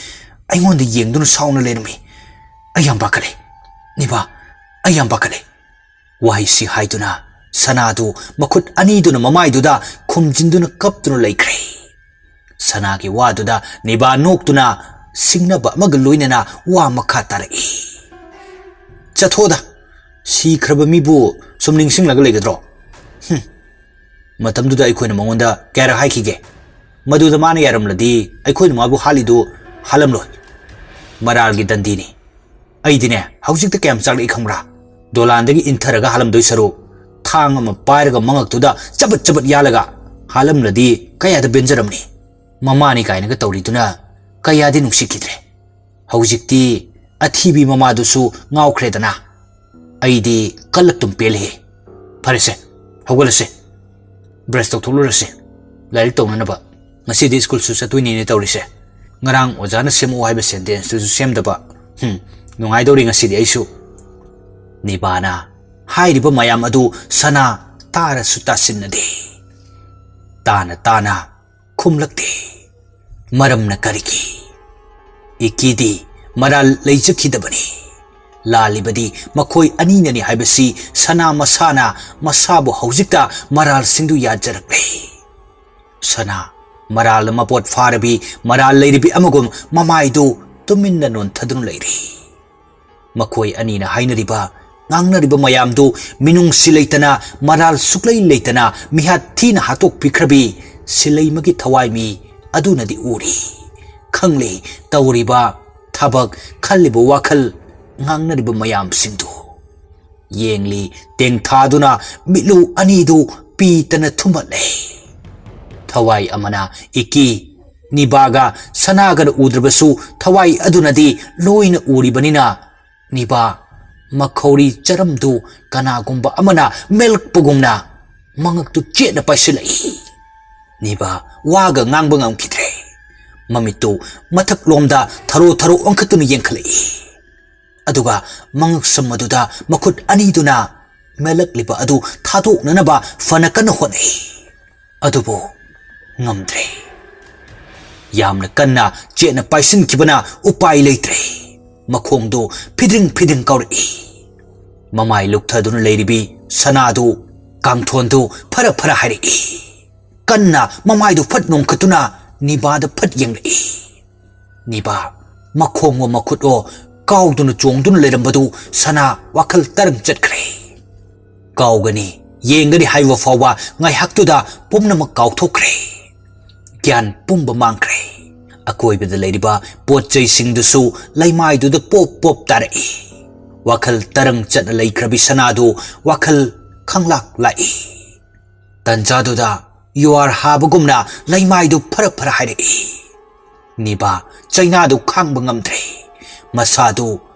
ꯑꯩꯉꯣꯟꯗ ꯌꯦꯡꯗꯨꯅ ꯁꯥꯎꯅ ꯂꯩꯔꯝꯃꯤ꯫ ꯑꯩ ꯌꯥꯝ ꯄꯥꯈꯠꯂꯦ꯫ ꯅꯤꯕꯥ, ꯑꯩ ꯌꯥꯝ ꯄꯥꯈꯠꯂꯦ"꯫ ꯋꯥꯍꯩꯁꯤ ꯍꯥꯏꯗꯨꯅ ꯁꯅꯥꯗꯨ ꯃꯈꯨꯠ ꯑꯅꯤꯗꯨꯅ ꯃꯃꯥꯏꯗꯨꯗ ꯈꯨꯝꯖꯤꯟꯗꯨꯅ ꯀꯞꯇꯨꯅ ꯂꯩꯈ꯭ꯔꯦ꯫ ꯁꯅꯥꯒꯤ ꯋꯥꯗꯨꯗ ꯅꯤꯕꯥ ꯅꯣꯛꯇꯨꯅ ꯁꯤꯡꯅꯕ ꯑꯃꯒ ꯂꯣꯏꯅꯅ ꯋꯥ ꯃꯈꯥ ꯇꯥꯔꯛꯏ, "ꯆꯠꯊꯣꯛꯑꯗ, ꯁꯤꯈ꯭ꯔꯕ ꯃꯤꯕꯨ ꯁꯨꯝ ꯅꯤꯡꯁꯤꯡꯂꯒ ꯂꯩꯒꯗ꯭ꯔꯣ? ꯍꯨꯝ, ꯃꯇꯝꯗꯨꯗ ꯑꯩꯈꯣꯏꯅ ꯃꯉꯣꯟꯗ ꯀꯌꯥꯔꯛ ꯍꯥꯏꯈꯤꯒꯦ? ꯃꯗꯨꯗ ꯃꯥꯅ ꯌꯥꯔꯝꯂꯗꯤ ꯑꯩꯈꯣꯏꯅ ꯃꯥꯕꯨ ꯍꯥꯠꯂꯤꯗꯨ ꯍꯥꯠꯂꯝꯂꯣꯏ꯫ ꯃꯔꯥꯜꯒꯤ ꯗꯟꯗꯤꯅꯤ꯫ ꯑꯩꯗꯤꯅꯦ, ꯍꯧꯖꯤꯛꯇ ꯀꯌꯥꯝ ꯆꯥꯛꯂꯛꯏ ꯈꯪꯕ꯭ꯔꯥ? ꯗꯣꯂꯥꯟꯗꯒꯤ ꯏꯟꯊꯔꯒ ꯍꯥꯠꯂꯝꯗꯣꯏ ꯁꯔꯨꯛ, ꯊꯥꯡ ꯑꯃ ꯄꯥꯏꯔꯒ ꯃꯉꯛꯇꯨꯗ ꯆꯕꯠ ꯆꯕꯠ ꯌꯥꯜꯂꯒ ꯍꯥꯠꯂꯝꯂꯗꯤ ꯀꯌꯥꯗ ꯄꯦꯟꯖꯔꯝꯅꯤ꯫ ꯃꯃꯥꯅꯤ ꯀꯥꯏꯅꯒ ꯇꯧꯔꯤꯗꯨꯅ ꯀꯌꯥꯗꯤ ꯅꯨꯡꯁꯤꯈꯤꯗ꯭ꯔꯦ꯫ ꯍꯧꯖꯤꯛꯇꯤ ꯑꯊꯤꯕꯤ ꯃꯃꯥꯗꯨꯁꯨ ꯉꯥꯎꯈ꯭ꯔꯦꯗꯅ꯫ ꯑꯩꯗꯤ ꯀꯜꯂꯛꯇꯨꯝ ꯄꯦꯜꯂꯦꯍꯦ꯫ ꯐꯔꯦꯁꯦ, ꯍꯧꯒꯠꯂꯁꯦ꯫ ꯕ꯭ꯔꯁ ꯇꯧꯊꯣꯛꯂꯨꯔꯁꯦ꯫ ꯂꯥꯏꯔꯤꯛ ꯇꯧꯅꯅꯕ꯫ ꯉꯁꯤꯗꯤ ꯁ꯭ꯀꯨꯜꯁꯨ ꯆꯠꯇꯣꯏꯅꯦꯅ ꯇꯧꯔꯤꯁꯦ꯫ ꯉꯔꯥꯡ ꯑꯣꯖꯥꯅ ꯁꯦꯝꯃꯛꯑꯣ ꯍꯥꯏꯕ ꯁꯦꯟꯇꯦꯟꯁꯇꯨꯁꯨ ꯁꯦꯝꯗꯕ꯫ ꯍꯨꯝ, ꯅꯨꯡꯉꯥꯏꯗꯧꯔꯤ ꯉꯁꯤꯗꯤ ꯑꯩꯁꯨ"꯫ ꯅꯤꯕꯥꯅ ꯍꯥꯏꯔꯤꯕ ꯃꯌꯥꯝ ꯑꯗꯨ ꯁꯅꯥ ꯇꯥꯔꯁꯨ ꯇꯥꯁꯤꯟꯅꯗꯦ꯫ ꯇꯥꯅ ꯇꯥꯅ ꯈꯨꯝꯂꯛꯇꯦ꯫ ꯃꯔꯝꯅ ꯀꯔꯤꯒꯤ? ꯏꯀꯤꯗꯤ ꯃꯔꯥꯜ ꯂꯩꯖꯈꯤꯗꯕꯅꯤ꯫ ꯂꯥꯜꯂꯤꯕꯗꯤ ꯃꯈꯣꯏ ꯑꯅꯤꯅꯅꯤ ꯍꯥꯏꯕꯁꯤ ꯁꯅꯥ ꯃꯁꯥꯅ ꯃꯁꯥꯕꯨ ꯍꯧꯖꯤꯛꯇ ꯃꯔꯥꯜꯁꯤꯡꯗꯨ ꯌꯥꯖꯔꯛꯂꯦ꯫ ꯁꯅꯥ, ꯃꯔꯥꯜ ꯃꯄꯣꯠ ꯐꯥꯔꯕꯤ, ꯃꯔꯥꯜ ꯂꯩꯔꯕꯤ ꯑꯃꯒꯨꯝ ꯃꯃꯥꯏꯗꯨ ꯇꯨꯃꯤꯟꯅ ꯅꯣꯟꯊꯗꯨꯅ ꯂꯩꯔꯤ꯫ ꯃꯈꯣꯏ ꯑꯅꯤꯅ ꯍꯥꯏꯅꯔꯤꯕ, ꯉꯥꯡꯅꯔꯤꯕ ꯃꯌꯥꯝꯗꯨ ꯃꯤꯅꯨꯡꯁꯤ ꯂꯩꯇꯅ, ꯃꯔꯥꯜ ꯁꯨꯛꯂꯩ ꯂꯩꯇꯅ ꯃꯤꯍꯥꯠ ꯊꯤꯅ ꯍꯥꯠꯇꯣꯛꯄꯤꯈ꯭ꯔꯕꯤ ꯁꯤꯂꯩꯃꯒꯤ ꯊꯋꯥꯏ ꯃꯤ ꯑꯗꯨꯅꯗꯤ ꯎꯔꯤ, ꯈꯪꯂꯤ꯫ ꯇꯧꯔꯤꯕ ꯊꯕꯛ, ꯈꯜꯂꯤꯕ ꯋꯥꯈꯜ, ꯉꯥꯡꯅꯔꯤꯕ ꯃꯌꯥꯝꯁꯤꯡꯗꯨ ꯌꯦꯡꯂꯤ꯫ ꯇꯦꯡꯊꯥꯗꯨꯅ ꯃꯤꯠꯂꯨ ꯑꯅꯤꯗꯨ ꯄꯤꯇꯅ ꯊꯨꯝꯍꯠꯂꯦ꯫ ꯊꯋꯥꯏ ꯑꯃꯅ ꯏꯀꯤ꯫ ꯅꯤꯕꯥꯒ ꯁꯅꯥꯒꯅ ꯎꯗ꯭ꯔꯕꯁꯨ ꯊꯋꯥꯏ ꯑꯗꯨꯅꯗꯤ ꯂꯣꯏꯅ ꯎꯔꯤꯕꯅꯤꯅ, ꯅꯤꯕꯥ ꯃꯈꯧꯔꯤ ꯆꯔꯝꯗꯨ ꯀꯅꯥꯒꯨꯝꯕ ꯑꯃꯅ ꯃꯦꯜꯂꯛꯄꯒꯨꯝꯅ ꯃꯉꯛꯇꯨ ꯆꯦꯠꯅ ꯄꯥꯏꯁꯤꯜꯂꯛꯏ꯫ ꯅꯤꯕꯥ ꯋꯥꯒ ꯉꯥꯡꯕ ꯉꯝꯈꯤꯗ꯭ꯔꯦ꯫ ꯃꯃꯤꯠꯇꯨ ꯃꯊꯛꯂꯣꯝꯗ ꯊꯔꯣ ꯊꯔꯣ ꯑꯣꯟꯈꯠꯇꯨꯅ ꯌꯦꯡꯈꯠꯂꯛꯏ꯫ ꯑꯗꯨꯒ ꯃꯉꯛꯁꯝ ꯑꯗꯨꯗ ꯃꯈꯨꯠ ꯑꯅꯤꯗꯨꯅ ꯃꯦꯜꯂꯛꯂꯤꯕ ꯑꯗꯨ ꯊꯥꯗꯣꯛꯅꯅꯕ ꯐꯅ ꯀꯟꯅ ꯍꯣꯠꯅꯩ꯫ ꯑꯗꯨꯕꯨ ꯉꯝꯗ꯭ꯔꯦ꯫ ꯌꯥꯝꯅ ꯀꯟꯅ ꯆꯦꯠꯅ ꯄꯥꯏꯁꯤꯟꯈꯤꯕꯅ ꯎꯄꯥꯏ ꯂꯩꯇ꯭ꯔꯦ꯫ ꯃꯈꯣꯡꯗꯨ ꯐꯤꯗ꯭ꯔꯤꯡ ꯐꯤꯗ꯭ꯔꯤꯡ ꯀꯥꯎꯔꯛꯏ꯫ ꯃꯃꯥꯏ ꯂꯨꯛꯊꯗꯨꯅ ꯂꯩꯔꯤꯕꯤ ꯁꯅꯥꯗꯨ ꯀꯥꯡꯊꯣꯟꯗꯨ ꯐꯔ ꯐꯔ ꯍꯥꯏꯔꯛꯏ꯫ ꯀꯟꯅ ꯃꯃꯥꯏꯗꯨ ꯐꯠ ꯅꯣꯝꯈꯠꯇꯨꯅ ꯅꯤꯕꯥꯗ ꯐꯠ ꯌꯦꯡꯂꯛꯏ꯫ ꯅꯤꯕꯥ ꯃꯈꯣꯡꯑꯣ ꯃꯈꯨꯠꯑꯣ ꯀꯥꯎꯗꯨꯅ ꯆꯣꯡꯗꯨꯅ ꯂꯩꯔꯝꯕꯗꯨ ꯁꯅꯥ ꯋꯥꯈꯜ ꯇꯔꯪ ꯆꯠꯈ꯭ꯔꯦ꯫ ꯀꯥꯎꯒꯅꯤ, ꯌꯦꯡꯒꯅꯤ ꯍꯥꯏꯕ ꯐꯥꯎꯕ ꯉꯥꯏꯍꯥꯛꯇꯨꯗ ꯄꯨꯝꯅꯃꯛ ꯀꯥꯎꯊꯣꯛꯈ꯭ꯔꯦ꯫ ꯒ꯭ꯌꯥꯟ ꯄꯨꯝꯕ ꯃꯥꯡꯈ꯭ꯔꯦ꯫ ꯑꯀꯣꯏꯕꯗ ꯂꯩꯔꯤꯕ ꯄꯣꯠ ꯆꯩꯁꯤꯡꯗꯨꯁꯨ ꯂꯩꯃꯥꯏꯗꯨꯗ ꯄꯣꯞ ꯄꯣꯞ ꯇꯥꯔꯛꯏ꯫ ꯋꯥꯈꯜ ꯇꯔꯪ ꯆꯠꯅ ꯂꯩꯈ꯭ꯔꯕꯤ ꯁꯅꯥꯗꯨ ꯋꯥꯈꯜ ꯈꯪꯂꯥꯛ ꯂꯥꯛꯏ꯫ ꯇꯟꯖꯥꯗꯨꯗ ꯌꯨꯍꯥꯔ ꯍꯥꯕꯒꯨꯝꯅ ꯂꯩꯃꯥꯏꯗꯨ ꯐꯔ ꯐꯔ ꯍꯥꯏꯔꯛꯏ꯫ ꯅꯤꯕꯥ ꯆꯩꯅꯥꯗꯨ ꯈꯥꯡꯕ ꯉꯝꯗ꯭ꯔꯦ꯫ ꯃꯁꯥꯗꯨ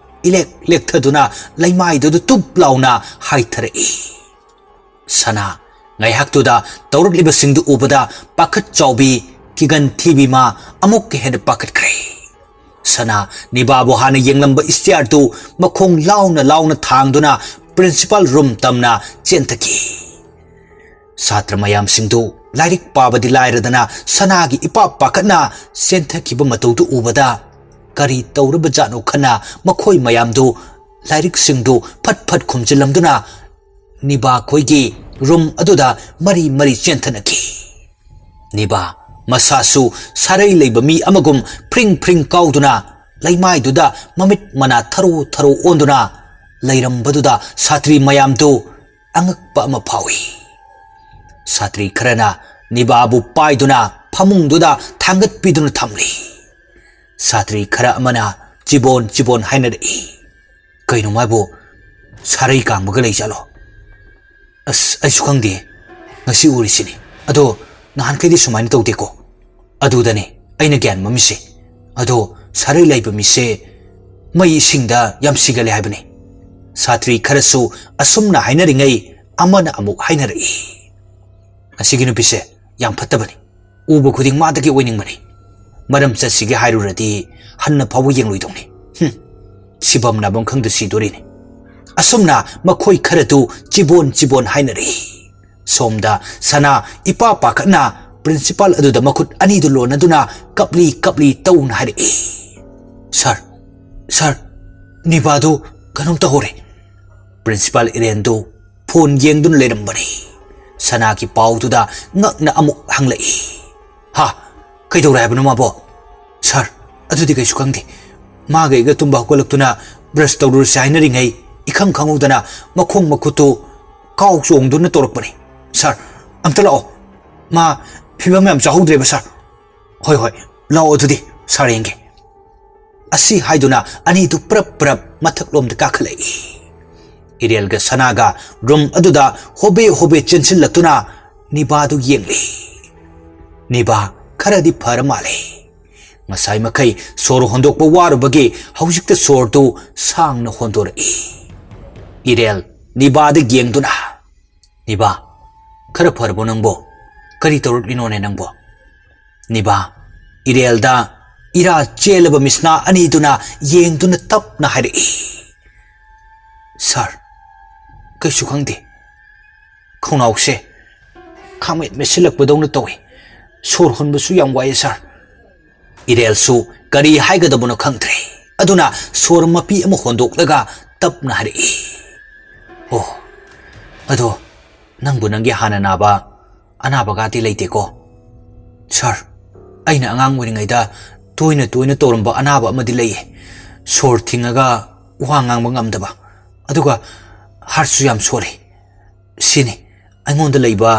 ꯏꯂꯦꯛ ꯂꯦꯛꯊꯗꯨꯅ ꯂꯩꯃꯥꯏꯗꯨꯗ ꯇꯨꯞ ꯂꯥꯎꯅ ꯍꯥꯏꯊꯔꯛꯏ꯫ ꯁꯅꯥ ꯉꯥꯏꯍꯥꯛꯇꯨꯗ ꯇꯧꯔꯛꯂꯤꯕꯁꯤꯡꯗꯨ ꯎꯕꯗ ꯄꯥꯈꯠ ꯆꯥꯎꯕꯤ ꯀꯤꯒꯟ ꯊꯤꯕꯤ ꯃꯥ ꯑꯃꯨꯛꯀ ꯍꯦꯟꯅ ꯄꯥꯈꯠꯈ꯭ꯔꯦ꯫ ꯁꯅꯥ ꯅꯤꯕꯥꯕꯨ ꯍꯥꯟꯅ ꯌꯦꯡꯂꯝꯕ ꯏꯁꯇꯤꯌꯥꯔꯗꯨ ꯃꯈꯣꯡ ꯂꯥꯎꯅ ꯂꯥꯎꯅ ꯊꯥꯡꯗꯨꯅ ꯄ꯭ꯔꯤꯟꯁꯤꯄꯥꯜ ꯔꯨꯝ ꯇꯝꯅ ꯆꯦꯟꯊꯈꯤ꯫ ꯁꯥꯇ꯭ꯔ ꯃꯌꯥꯝꯁꯤꯡꯗꯨ ꯂꯥꯏꯔꯤꯛ ꯄꯥꯕꯗꯤ ꯂꯥꯏꯔꯗꯅ ꯁꯅꯥꯒꯤ ꯏꯄꯥ ꯄꯥꯈꯠꯅ ꯆꯦꯟꯊꯈꯤꯕ ꯃꯇꯧꯗꯨ ꯎꯕꯗ ꯀꯔꯤ ꯇꯧꯔꯕꯖꯥꯠꯅꯣ ꯈꯟꯅ ꯃꯈꯣꯏ ꯃꯌꯥꯝꯗꯨ ꯂꯥꯏꯔꯤꯛꯁꯤꯡꯗꯨ ꯐꯠ ꯐꯠ ꯈꯨꯝꯖꯤꯜꯂꯝꯗꯨꯅ ꯅꯤꯕꯥꯈꯣꯏꯒꯤ ꯔꯨꯝ ꯑꯗꯨꯗ ꯃꯔꯤ ꯃꯔꯤ ꯆꯦꯟꯊꯅꯈꯤ꯫ ꯅꯤꯕꯥ ꯃꯁꯥꯁꯨ ꯁꯥꯔꯩ ꯂꯩꯕ ꯃꯤ ꯑꯃꯒꯨꯝ ꯐ꯭ꯔꯤꯡ ꯐ꯭ꯔꯤꯡ ꯀꯥꯎꯗꯨꯅ ꯂꯩꯃꯥꯏꯗꯨꯗ ꯃꯃꯤꯠ ꯃꯅꯥ ꯊꯔꯣ ꯊꯔꯣ ꯑꯣꯟꯗꯨꯅ ꯂꯩꯔꯝꯕꯗꯨꯗ ꯁꯥꯇ꯭ꯔꯤ ꯃꯌꯥꯝꯗꯨ ꯑꯉꯛꯄ ꯑꯃ ꯐꯥꯎꯏ꯫ ꯁꯥꯇ꯭ꯔꯤ ꯈꯔꯅ ꯅꯤꯕꯥꯕꯨ ꯄꯥꯏꯗꯨꯅ ꯐꯃꯨꯡꯗꯨꯗ ꯊꯥꯡꯒꯠꯄꯤꯗꯨꯅ ꯊꯝꯂꯤ꯫ ꯁꯥꯇ꯭ꯔꯤ ꯈꯔ ꯑꯃꯅ ꯆꯤꯕꯣꯟ ꯆꯤꯕꯣꯟ ꯍꯥꯏꯅꯔꯛꯏ꯫ "ꯀꯩꯅꯣ ꯃꯥꯕꯨ ꯁꯥꯔꯩ ꯀꯥꯡꯕꯒ ꯂꯩꯖꯥꯠꯂꯣ? ꯑꯁ, ꯑꯩꯁꯨ ꯈꯪꯗꯦ, ꯉꯁꯤ ꯎꯔꯤꯁꯤꯅꯤ꯫ ꯑꯗꯣ ꯅꯍꯥꯟꯈꯩꯗꯤ ꯁꯨꯃꯥꯏꯅ ꯇꯧꯗꯦꯀꯣ꯫ ꯑꯗꯨꯗꯅꯦ ꯑꯩꯅ ꯒ꯭ꯌꯥꯟ ꯃꯝꯃꯤꯁꯦ꯫ ꯑꯗꯣ ꯁꯥꯔꯩ ꯂꯩꯕ ꯃꯤꯁꯦ ꯃꯩ ꯏꯁꯤꯡꯗ ꯌꯥꯝ ꯁꯤꯒꯜꯂꯦ ꯍꯥꯏꯕꯅꯤ꯫ ꯁꯥꯇ꯭ꯔꯤ ꯈꯔꯁꯨ ꯑꯁꯨꯝꯅ ꯍꯥꯏꯅꯔꯤꯉꯩ ꯑꯃꯅ ꯑꯃꯨꯛ ꯍꯥꯏꯅꯔꯛꯏ, "ꯑꯁꯤꯒꯤ ꯅꯨꯄꯤꯁꯦ ꯌꯥꯝ ꯐꯠꯇꯕꯅꯤ꯫ ꯎꯕ ꯈꯨꯗꯤꯡ ꯃꯥꯗꯒꯤ ꯑꯣꯏꯅꯤꯡꯕꯅꯤ꯫ ꯃꯔꯝ ꯆꯠꯁꯤꯒꯦ ꯍꯥꯏꯔꯨꯔꯗꯤ ꯍꯟꯅ ꯐꯥꯎꯕ ꯌꯦꯡꯂꯣꯏꯗꯧꯅꯤ꯫ ꯍꯨꯝ, ꯁꯤꯐꯝ ꯅꯥꯐꯝ ꯈꯪꯗ ꯁꯤꯗꯣꯔꯤꯅꯤ"꯫ ꯑꯁꯨꯝꯅ ꯃꯈꯣꯏ ꯈꯔꯗꯨ ꯆꯤꯕꯣꯟ ꯆꯤꯕꯣꯟ ꯍꯥꯏꯅꯔꯛꯏ꯫ ꯁꯣꯝꯗ ꯁꯅꯥ ꯏꯄꯥ ꯄꯥꯈꯠꯅ ꯄ꯭ꯔꯤꯟꯁꯤꯄꯥꯜ ꯑꯗꯨꯗ ꯃꯈꯨꯠ ꯑꯅꯤꯗꯨ ꯂꯣꯟꯅꯗꯨꯅ ꯀꯞꯂꯤ ꯀꯞꯂꯤ ꯇꯧꯅ ꯍꯥꯏꯔꯛꯏ, "ꯁꯥꯔ, ꯁꯥꯔ, ꯅꯤꯕꯥꯗꯨ ꯀꯩꯅꯣꯝ ꯇꯧꯍꯧꯔꯦ"꯫ ꯄ꯭ꯔꯤꯟꯁꯤꯄꯥꯜ ꯏꯔꯦꯟꯗꯨ ꯐꯣꯟ ꯌꯦꯡꯗꯨꯅ ꯂꯩꯔꯝꯕꯅꯤ꯫ ꯁꯅꯥꯒꯤ ꯄꯥꯎꯗꯨꯗ ꯉꯛꯅ ꯑꯃꯨꯛ ꯍꯪꯂꯛꯏ, "ꯍꯥ? ꯀꯩꯗꯧꯔꯦ ꯍꯥꯏꯕꯅꯣ ꯃꯥꯕꯣ?" "ꯁꯥꯔ, ꯑꯗꯨꯗꯤ ꯀꯩꯁꯨ ꯈꯪꯗꯦ꯫ ꯃꯥꯒ ꯑꯩꯒ ꯇꯨꯝꯕ ꯍꯧꯒꯠꯂꯛꯇꯨꯅ ꯕ꯭ꯔꯁ ꯇꯧꯔꯨꯔꯁꯦ ꯍꯥꯏꯅꯔꯤꯉꯩ ꯏꯈꯪ ꯈꯪꯍꯧꯗꯅ ꯃꯈꯣꯡ ꯃꯈꯨꯠꯇꯨ ꯀꯥꯎ ꯆꯣꯡꯗꯨꯅ ꯇꯧꯔꯛꯄꯅꯤ꯫ ꯁꯥꯔ, ꯑꯝꯇ ꯂꯥꯛꯑꯣ꯫ ꯃꯥ ꯐꯤꯕꯝ ꯌꯥꯝ ꯆꯥꯍꯧꯗ꯭ꯔꯦꯕ ꯁꯥꯔ"꯫ "ꯍꯣꯏ, ꯍꯣꯏ, ꯂꯥꯛꯑꯣ ꯑꯗꯨꯗꯤ ꯁꯥꯔ ꯌꯦꯡꯒꯦ"꯫ ꯑꯁꯤ ꯍꯥꯏꯗꯨꯅ ꯑꯅꯤꯗꯨ ꯄ꯭ꯔꯞ ꯄ꯭ꯔꯞ ꯃꯊꯛꯂꯣꯝꯗ ꯀꯥꯈꯠꯂꯛꯏ꯫ ꯏꯔꯦꯜꯒ ꯁꯅꯥꯒ ꯔꯨꯝ ꯑꯗꯨꯗ ꯍꯣꯕꯦ ꯍꯣꯕꯦ ꯆꯦꯟꯁꯤꯜꯂꯛꯇꯨꯅ ꯅꯤꯕꯥꯗꯨ ꯌꯦꯡꯂꯤ꯫ ꯅꯤꯕꯥ ꯈꯔꯗꯤ ꯐꯔ ꯃꯥꯜꯂꯦ꯫ ꯉꯁꯥꯏ ꯃꯈꯩ ꯁꯣꯔ ꯍꯣꯟꯗꯣꯛꯄ ꯋꯥꯔꯨꯕꯒꯤ ꯍꯧꯖꯤꯛꯇ ꯁꯣꯔꯗꯨ ꯁꯥꯡꯅ ꯍꯣꯟꯗꯣꯔꯛꯏ꯫ ꯏꯔꯦꯜ ꯅꯤꯕꯥꯗ ꯌꯦꯡꯗꯨꯅ, "ꯅꯤꯕꯥ, ꯈꯔ ꯐꯔꯕꯣ ꯅꯪꯕꯣ? ꯀꯔꯤ ꯇꯧꯔꯛꯂꯤꯅꯣꯅꯦ ꯅꯪꯕꯣ?" ꯅꯤꯕꯥ ꯏꯔꯦꯜꯗ ꯏꯔꯥ ꯆꯦꯜꯂꯕ ꯃꯤꯠꯁꯅꯥ ꯑꯅꯤꯗꯨꯅ ꯌꯦꯡꯗꯨꯅ ꯇꯞꯅ ꯍꯥꯏꯔꯛꯏ, "ꯁꯥꯔ, ꯀꯩꯁꯨ ꯈꯪꯗꯦ꯫ ꯈꯣꯡꯅꯥꯎꯁꯦ ꯈꯥꯃꯦꯠ ꯃꯦꯠꯁꯤꯜꯂꯛꯄꯗꯧꯅ ꯇꯧꯏ꯫ ꯁꯣꯔ ꯍꯣꯟꯕꯁꯨ ꯌꯥꯝ ꯋꯥꯏꯌꯦ ꯁꯥꯔ"꯫ ꯏꯔꯦꯜꯁꯨ ꯀꯔꯤ ꯍꯥꯏꯒꯗꯕꯅꯣ ꯈꯪꯗ꯭ꯔꯦ꯫ ꯑꯗꯨꯅ ꯁꯣꯔ ꯃꯄꯤ ꯑꯃ ꯍꯣꯟꯗꯣꯛꯂꯒ ꯇꯞꯅ ꯍꯥꯏꯔꯛꯏ, "ꯑꯣ, ꯑꯗꯣ ꯅꯪꯕꯨ ꯅꯪꯒꯤ ꯍꯥꯟꯅ ꯅꯥꯕ ꯑꯅꯥꯕꯒꯗꯤ ꯂꯩꯇꯦꯀꯣ?" "ꯁꯥꯔ, ꯑꯩꯅ ꯑꯉꯥꯡ ꯑꯣꯏꯔꯤꯉꯩꯗ ꯇꯣꯏꯅ ꯇꯣꯏꯅ ꯇꯧꯔꯝꯕ ꯑꯅꯥꯕ ꯑꯃꯗꯤ ꯂꯩꯌꯦ꯫ ꯁꯣꯔ ꯊꯤꯡꯉꯒ ꯋꯥ ꯉꯥꯡꯕ ꯉꯝꯗꯕ, ꯑꯗꯨꯒ ꯍꯥꯔꯠꯁꯨ ꯌꯥꯝ ꯁꯣꯜꯂꯤ꯫ ꯁꯤꯅꯤ ꯑꯩꯉꯣꯟꯗ ꯂꯩꯕ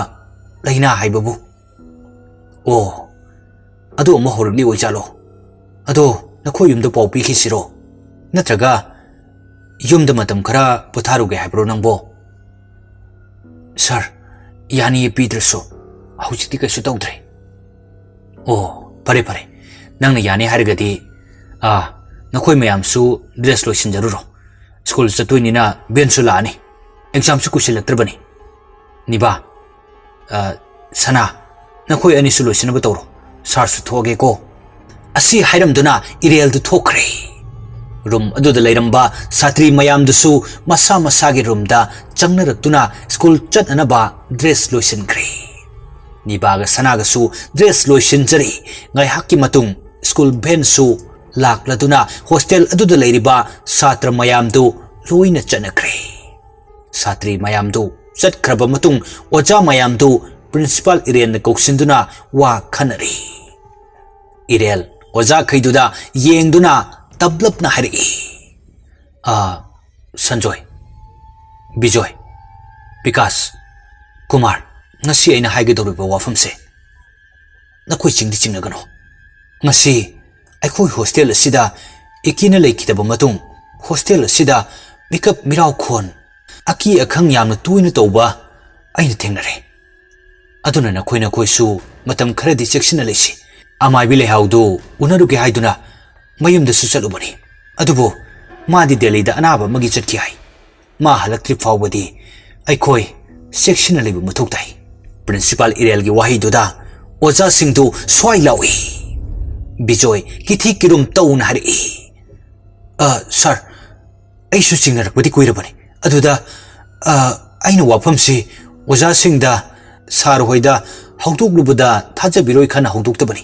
ꯂꯥꯏꯅꯥ ꯍꯥꯏꯕꯕꯨ"꯫ "ꯑꯣ, ꯑꯗꯨ ꯑꯃꯨꯛ ꯍꯧꯔꯛꯂꯤ ꯑꯣꯏꯖꯥꯠꯂꯣ? ꯑꯗꯣ ꯅꯈꯣꯏ ꯌꯨꯝꯗ ꯄꯥꯎ ꯄꯤꯈꯤꯁꯤꯔꯣ? ꯅꯠꯇ꯭ꯔꯒ ꯌꯨꯝꯗ ꯃꯇꯝ ꯈꯔ ꯄꯣꯊꯥꯔꯨꯒꯦ ꯍꯥꯏꯕ꯭ꯔꯣ ꯅꯪꯕꯣ?" "ꯁꯥꯔ, ꯌꯥꯅꯤꯌꯦ ꯄꯤꯗ꯭ꯔꯁꯨ꯫ ꯍꯧꯖꯤꯛꯇꯤ ꯀꯩꯁꯨ ꯇꯧꯗ꯭ꯔꯦ꯫ ꯑꯣ, ꯐꯔꯦ ꯐꯔꯦ, ꯅꯪꯅ ꯌꯥꯅꯤ ꯍꯥꯏꯔꯒꯗꯤ, ꯑꯥ, ꯅꯈꯣꯏ ꯃꯌꯥꯝꯁꯨ ꯗ꯭ꯔꯦꯁ ꯂꯣꯏꯁꯤꯟꯖꯔꯨꯔꯣ꯫ ꯁ꯭ꯀꯨꯜ ꯆꯠꯇꯣꯏꯅꯤꯅ ꯕꯦꯟꯁꯨ ꯂꯥꯛꯑꯅꯤ, ꯑꯦꯛꯖꯥꯝꯁꯨ ꯀꯨꯏꯁꯤꯜꯂꯛꯇ꯭ꯔꯕꯅꯤ꯫ ꯅꯤꯕꯥ, ꯑ, ꯁꯅꯥ, ꯅꯈꯣꯏ ꯑꯅꯤꯁꯨ ꯂꯣꯏꯁꯤꯟꯅꯕ ꯇꯧꯔꯣ, ꯁꯥꯔꯁꯨ ꯊꯣꯛꯑꯒꯦꯀꯣ꯫ ꯑꯁꯤ ꯍꯥꯏꯔꯝꯗꯨꯅ ꯏꯔꯦꯜꯗꯨ ꯊꯣꯛꯈ꯭ꯔꯦ꯫ ꯔꯨꯝ ꯑꯗꯨꯗ ꯂꯩꯔꯝꯕ ꯁꯥꯇ꯭ꯔꯤ ꯃꯌꯥꯝꯗꯨꯁꯨ ꯃꯁꯥ ꯃꯁꯥꯒꯤ ꯔꯨꯝꯗ ꯆꯪꯅꯔꯛꯇꯨꯅ ꯁ꯭ꯀꯨꯜ ꯆꯠꯅꯅꯕ ꯗ꯭ꯔꯦꯁ ꯂꯣꯏꯁꯤꯟꯈ꯭ꯔꯦ꯫ ꯅꯤꯕꯥꯒ ꯁꯅꯥꯒꯁꯨ ꯗ꯭ꯔꯦꯁ ꯂꯣꯏꯁꯤꯟꯖꯔꯤ꯫ ꯉꯥꯏꯍꯥꯛꯀꯤ ꯃꯇꯨꯡ ꯁ꯭ꯀꯨꯜ ꯚꯦꯟꯁꯨ ꯂꯥꯛꯂꯗꯨꯅ ꯍꯣꯁꯇꯦꯜ ꯑꯗꯨꯗ ꯂꯩꯔꯤꯕ ꯁꯥꯇ꯭ꯔ ꯃꯌꯥꯝꯗꯨ ꯂꯣꯏꯅ ꯆꯠꯅꯈ꯭ꯔꯦ꯫ ꯁꯥꯇ꯭ꯔꯤ ꯃꯌꯥꯝꯗꯨ ꯆꯠꯈ꯭ꯔꯕ ꯃꯇꯨꯡ ꯑꯣꯖꯥ ꯃꯌꯥꯝꯗꯨ ꯄ꯭ꯔꯤꯟꯁꯤꯄꯥꯜ ꯏꯔꯦꯟꯅ ꯀꯧꯁꯤꯟꯗꯨꯅ ꯋꯥ ꯈꯟꯅꯔꯤ꯫ ꯏꯔꯦꯜ ꯑꯣꯖꯥꯈꯩꯗꯨꯗ ꯌꯦꯡꯗꯨꯅ ꯇꯞꯂꯞꯅ ꯍꯥꯏꯔꯛꯏ, "ꯑꯥ, ꯁꯟꯖꯣꯏ, ꯕꯤꯖꯣꯏ, ꯕꯤꯀꯥꯁ, ꯀꯨꯃꯥꯔ, ꯉꯁꯤ ꯑꯩꯅ ꯍꯥꯏꯒꯗꯧꯔꯤꯕ ꯋꯥꯐꯝꯁꯦ ꯅꯈꯣꯏ ꯆꯤꯡꯗꯤ ꯆꯤꯡꯅꯒꯅꯨ꯫ ꯉꯁꯤ ꯑꯩꯈꯣꯏ ꯍꯣꯁꯇꯦꯜ ꯑꯁꯤꯗ ꯏꯀꯦꯅ ꯂꯩꯈꯤꯗꯕ ꯃꯇꯨꯡ ꯍꯣꯁꯇꯦꯜ ꯑꯁꯤꯗ ꯃꯤꯀꯞ ꯃꯤꯔꯥꯎ ꯈꯣꯟ, ꯑꯀꯤ ꯑꯈꯪ ꯌꯥꯝꯅ ꯇꯣꯏꯅ ꯇꯧꯕ ꯑꯩꯅ ꯊꯦꯡꯅꯔꯦ꯫ ꯑꯗꯨꯅ ꯅꯈꯣꯏ ꯅꯈꯣꯏꯁꯨ ꯃꯇꯝ ꯈꯔꯗꯤ ꯆꯦꯛꯁꯤꯟꯅ ꯂꯩꯁꯤ꯫ ꯑꯃꯥꯏꯕꯤ ꯂꯩꯍꯥꯎꯗꯨ ꯎꯅꯔꯨꯒꯦ ꯍꯥꯏꯗꯨꯅ ꯃꯌꯨꯝꯗꯁꯨ ꯆꯠꯂꯨꯕꯅꯤ꯫ ꯑꯗꯨꯕꯨ ꯃꯥꯗꯤ ꯗꯦꯜꯂꯤꯗ ꯑꯅꯥꯕ ꯑꯃꯒꯤ ꯆꯠꯈꯤ ꯍꯥꯏ꯫ ꯃꯥ ꯍꯜꯂꯛꯇ꯭ꯔꯤ ꯐꯥꯎꯕꯗꯤ ꯑꯩꯈꯣꯏ ꯆꯦꯛꯁꯤꯟꯅ ꯂꯩꯕ ꯃꯊꯧ ꯇꯥꯏ꯫" ꯄ꯭ꯔꯤꯟꯁꯤꯄꯥꯜ ꯏꯔꯦꯜꯒꯤ ꯋꯥꯍꯩꯗꯨꯗ ꯑꯣꯖꯥꯁꯤꯡꯗꯨ ꯁ꯭ꯋꯥꯏ ꯂꯥꯎꯏ꯫ ꯕꯤꯖꯣꯏ ꯀꯤꯊꯤ ꯀꯤꯔꯨꯝ ꯇꯧꯅ ꯍꯥꯏꯔꯛꯏ, "ꯑ, ꯁꯥꯔ, ꯑꯩꯁꯨ ꯆꯤꯡꯅꯔꯛꯄꯗꯤ ꯀꯨꯏꯔꯕꯅꯤ꯫ ꯑꯗꯨꯗ, ꯑ, ꯑꯩꯅ ꯋꯥꯐꯝꯁꯤ ꯑꯣꯖꯥꯁꯤꯡꯗ, ꯁꯥꯔ ꯍꯣꯏꯗ ꯍꯧꯗꯣꯛꯂꯨꯕꯗ ꯊꯥꯖꯕꯤꯔꯣꯏ ꯈꯟꯅ ꯍꯧꯗꯣꯛꯇꯕꯅꯤ꯫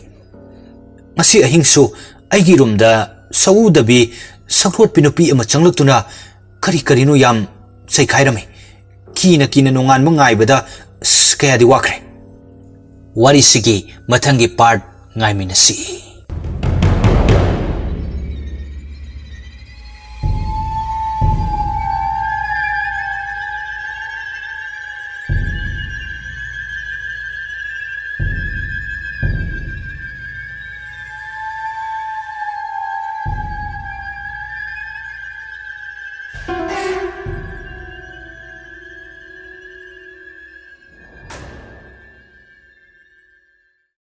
ꯉꯁꯤ ꯑꯍꯤꯡꯁꯨ ꯑꯩꯒꯤ ꯔꯨꯝꯗ ꯁꯛꯎꯗꯕꯤ ꯁꯛꯂꯣꯠꯄꯤ ꯅꯨꯄꯤ ꯑꯃ ꯆꯪꯂꯛꯇꯨꯅ ꯀꯔꯤ ꯀꯔꯤꯅꯣ ꯌꯥꯝ ꯆꯩꯈꯥꯏꯔꯝꯃꯤ꯫ ꯀꯤꯅ ꯀꯤꯅ ꯅꯣꯡꯉꯥꯟꯕ ꯉꯥꯏꯕꯗ ꯑꯁ ꯀꯌꯥꯗꯤ ꯋꯥꯈ꯭ꯔꯦ꯫" ꯋꯥꯔꯤꯁꯤꯒꯤ ꯃꯊꯪꯒꯤ ꯄꯥꯔꯠ ꯉꯥꯏꯃꯤꯟꯅꯁꯤ꯫